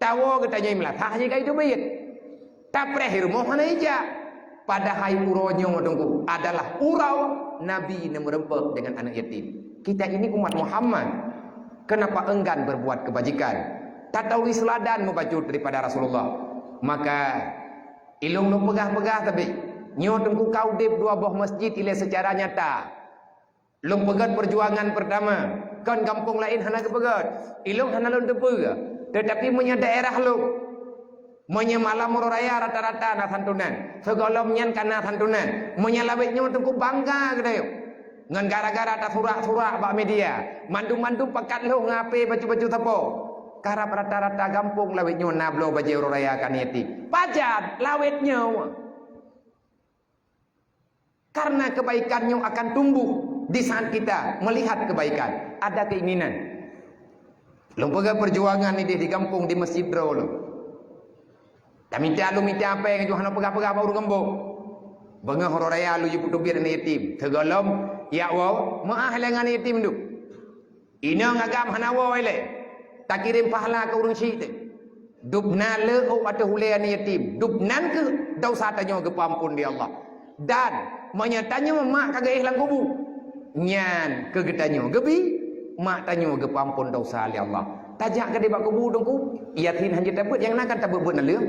Tawoe geutanyoe meulasah jih ka iteubiet. Tapreh rumoh hana ijak. Padahai uroe nyoe teungku adalah uroe Nabi neumeureumpok deungon aneuëk yatim. Kita ini umat Muhammad. Kenapa enggan berbuat kebajikan? Tatawi seuladan mubacut daripada Rasulullah. Maka ilôn lôn peugah-peugah tapi nyoe teungku ka udeb dua boh masjid ilée secara nyata. Lôn peugét peujuangan peurtama, kon gampông laén hana geupeugét. Ilôn hana lôn teupeue, teutapi meunyoe daerah lôn, meunyoe malam uroe raya rata-rata na santunan, sigohlom nyan ka na santunan. Meunyoe lawét nyoe teungku bangga geutanyoe. Ngon gara-gara tasurak-surak bak media, mandum-mandum pakat lhôh ngon apée bacut-bacut sapo. Karab rata-rata gampông lawét nyoe na bloe bajée uroe raya keu aneuëk yatim. Pajan lawét nyoe. Karena kebaikan nyoe akan tumbuh di saat kita melihat kebaikan, ada keinginan. Lôn peugah peujuangan ideh di gampông di masjid droe lôn. Tamita lôn mita péng, hana peugah-peugah bak ureuëng gampông. Beungoh uroe raya lôn jipeuteubiet aneuëk yatim. Sigohlom, ya Allah, meuáh lé ngon aneuëk yatim duek. Inong agam hana woe lé, takirém pahala keu ureuëng syiek teuh. Dub na le ôk ateueh ulée aneuëk yatim, dub nan kheueh desya tanyoe geupeuamphon lé Allah. Dan meunyoe tanyoe mak ka geuéh lam kubu, nyan keu geutanyoe geubi, mak tanyoe geupeuamphon desya lé Allah. Tajak keudeh bak kubu teungku, yatim hana tabeuet nyang na kan tabeuet-beuet naleueng.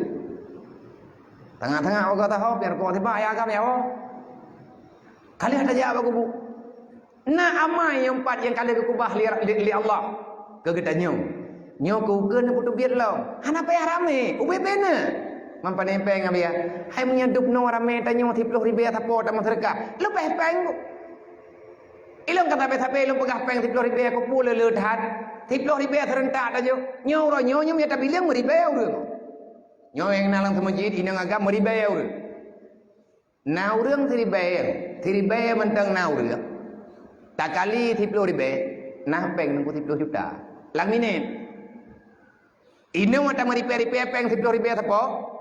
Tangah-tangah ogoh taho, biar kok tiba ya agam ya Allah. Ka lheueh tajak bak kubu. Na amai nyang pat nyang ka lheueh geukeubah lé, lé, lé Allah keu geutanyoe. Nyoe keu ukeue neupeuteubiet lom. Hana payah ramé, ubé bée na. Mampan péng abia. Hai meunyoe dub noe ramé tanyoe siplôh ribée sapo tamong seudeukah. Leubeh péng bu. Ilôn ka sabe-sabe lôn peugah péng siplôh ribée, kupeue le-le that. Siplôh ribée seurentak tajok. Nyoe uroe nyoe nyoe meunyoe tabiléng meuribée ureuëng. Nyoe nyang na lam seumeujid inong agam meuribée ureuëng. Na ureuëng siribée, siribée mantong na ureuëng. Takali siplôh ribée, na péng teungku siplôh juta. Lam minét. Inong ata meuribée-ribée péng siplôh ribée sapo?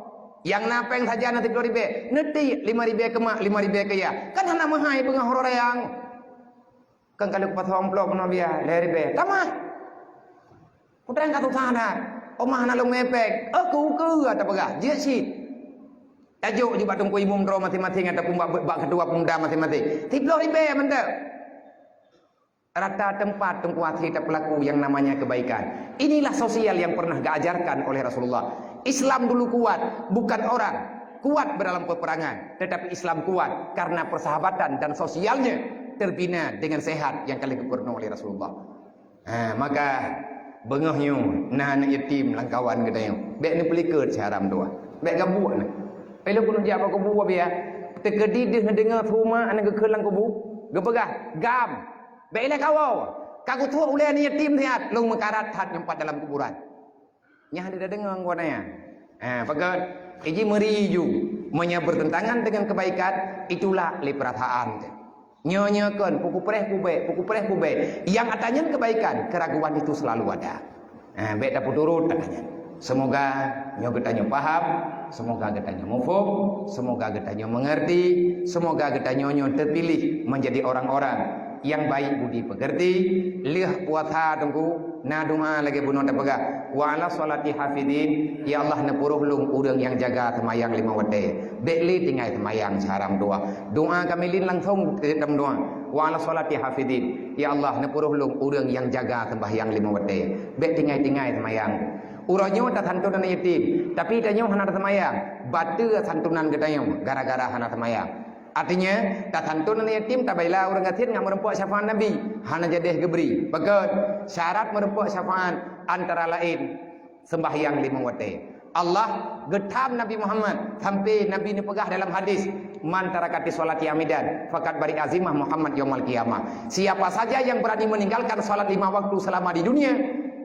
Nyang na péng saja na siplôh ribée. Neutiek lima ribée keu mak, lima ribée keu yah. Kan hana meuhai beungoh uroe raya. Kan ka lheueh pasoe amplop keunoe bia, lhée ribée. Tamah. Putrang ka susah that. Omah hana lôn mé péng. Oh, keu-keu ata peugah, jeuet cit. Tajok ju bak teungku imum droe maséng-maséng ataupun bak, bak ketua pemuda maséng-maséng. Siplôh ribée mantong. Rata teumpat teungku até tapeulaku yang namanya kebaikan. Inilah sosial yang pernah diajarkan oleh Rasulullah. Islam dulu kuat, bukan orang kuat dalam peperangan, tetapi Islam kuat karena persahabatan dan sosialnya terbina dengan sehat yang ka lheueh geupeureunoe oleh Rasulullah. Ha, maka beungoh nyoe na aneuëk yatim lam kawan geutanyoe. Bék neupeulikot siharam dua. Bék gabuek na. Ilôn keuneuk jak bak kubu abia. Teukeudi deuh neudeungoe su mak aneuëk geukheun lam kubu. Geupeugah, "Gam, bék ilée kawoe." Ka geutuek ulée aneuk yatim siat, lôn meukarat that nyoe pat dalam kuburan. Nyan hana deungoe anggota nyan. Ha, pakon? Iji meuri ju. Meunyoe bertentangan dengan kebaikan, itulak lé perasaan. Nyoe-nyoe kon, pukupreh kubek, pukupreh kubek. Yang atanyan kebaikan, keraguan itu selalu ada. Ha, bék tapeuturot atanyan. Semoga nyoe geutanyoe paham, semoga geutanyoe muphom, semoga geutanyoe mengerti, semoga geutanyoe nyoe terpilih menjadi orang-orang yang baik budi pekerti. Lheueh puasa Teungku, na doa lagée bunoe tapeugah, "Wa 'ala sholati hafidin," ya Allah, neupuroh lôn ureuëng nyang jaga seumayang limong watée. Bék lé tinggai seumayang seuharam doa. Doa kamilin langsong teutap doa, "Wa 'ala sholati hafidin," ya Allah, neupuroh lôn ureuëng nyang jaga sembahyang limong watée. Bék tinggai-tinggai seumayang. Uroe nyoe tasanton aneuk yatim, tapi tanyoe hana taseumayang. Bateue santunan geutanyoe gara-gara hana seumayang. Artinya, tasanton aneuk yatim, tabela ureuëng gasien ngon meurumpok syafaat Nabi, hana jadeh geubri. Pakon? Syarat meurumpok syafaat antara laén sembahyang limong watée. Allah geutham Nabi Muhammad sampai Nabi neupeugah dalam hadis, "Man tarakati sholati amidan, fakat bari azimah Muhammad yaumal qiyamah." Siapa saja yang berani meninggalkan salat lima waktu selama di dunia,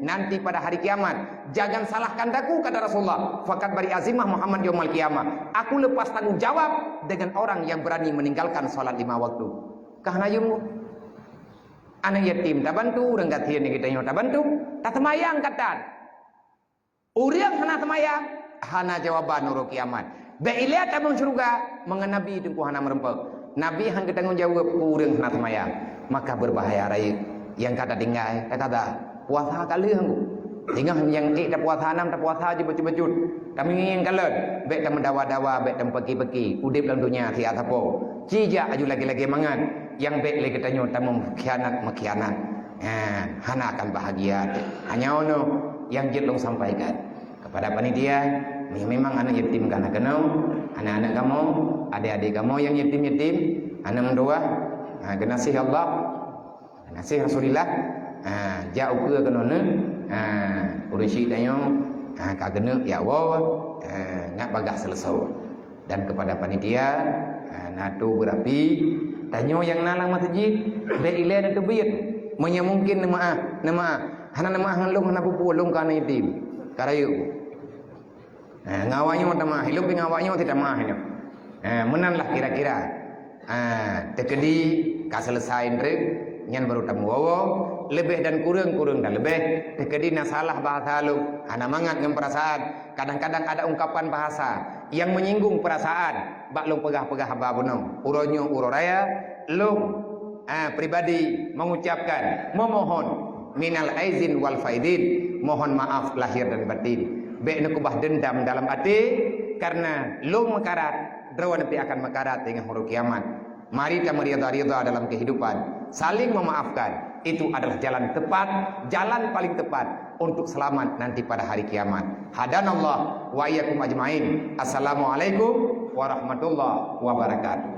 nanti pada hari kiamat, "Jangan salahkan aku," kata Rasulullah, "fakat bari azimah Muhammad yaumal qiyamah." Aku lepas tanggung jawab dengan orang yang berani meninggalkan salat lima waktu. Kah na yum? Aneuk yatim tabantu, ureuëng gasien geutanyoe tabantu, taseumayang katan. Ureuëng hana seumayang, hana jawaban uroe kiamat. Bék ilée tamong syeuruga, meungon Nabi Teungku hana meurumpok. Nabi han geutanggong jaweueb keu ureuëng hana seumayang. Maka beubahaya rayeuk nyang ka tatinggai, takata puasa ka lheueh Teungku. Singoh nyang ék tapuasa nam, tapuasa jeuet bacut-bacut. Tamieng kalon, bék tameudawa-dawa, bék tameupaki-paki. Udeb lam donya siat sapo. Ci jak aju lagée-lagée mangat, nyang bék lé geutanyoe tamong khianat-meukhianat. Ha, hana akan bahagia. Hanya ono nyang jeuet lôn sampaikan. Kepada panitia, meunyoe memang aneuk yatim ka na keunoe, aneuk-aneuk kamoe, adék-adék kamoe nyang yatim-yatim, aneuk meutuwah, ha, geunaséh Allah, geunaséh Rasulullah, ha, jak ukeue keunoe neuh, ha, ureuëng syik tanyoe, ha, ka geuneuk jak woe, ha, ngat bagaih seuleusoe. Dan kepada panitia, ha, na tu beurapi, tanyoe nyang na lam masjid, bék ilée neuteubiet. Meunyoe mungkin neumeu'ah, neumeu'ah. Hana neumeu'ah ngon lôn, hana peue-peue, lôn ka aneuk yatim. Ka rayeuk. Ha, ngon awak nyoe tameu'ah, ilôn pih ngon awak nyoe tameu'ah nyoe. Ha, meunan lah kira-kira. Ha, teukeudi ka selesai treuk, nyan baru tameuwoe-woe, leubeh dan kureueng, kureueng dan leubeh. Teukeudi na salah bahasa lôn, hana mangat ngon peurasaan. Kadang-kadang ada ungkapan bahasa nyang menyinggung peurasaan bak lôn peugah-peugah haba bunoe. Uroe nyoe uroe raya, lôn, ah, pribadi mengucapkan, memohon, minal aizin wal faidin, mohon maaf lahir dan batin. Bék neukeubah dendam dalam até, karena lôn meukarat, droeneuh pih akan meukarat teungoh uroe kiamat. Mari tameurida-rida dalam kehidupan, saling memaafkan. Itu adalah jalan tepat, jalan paling tepat untuk selamat nanti pada hari kiamat. Hadanallah wa iyyakum ajmain. Assalamualaikum warahmatullahi wabarakatuh.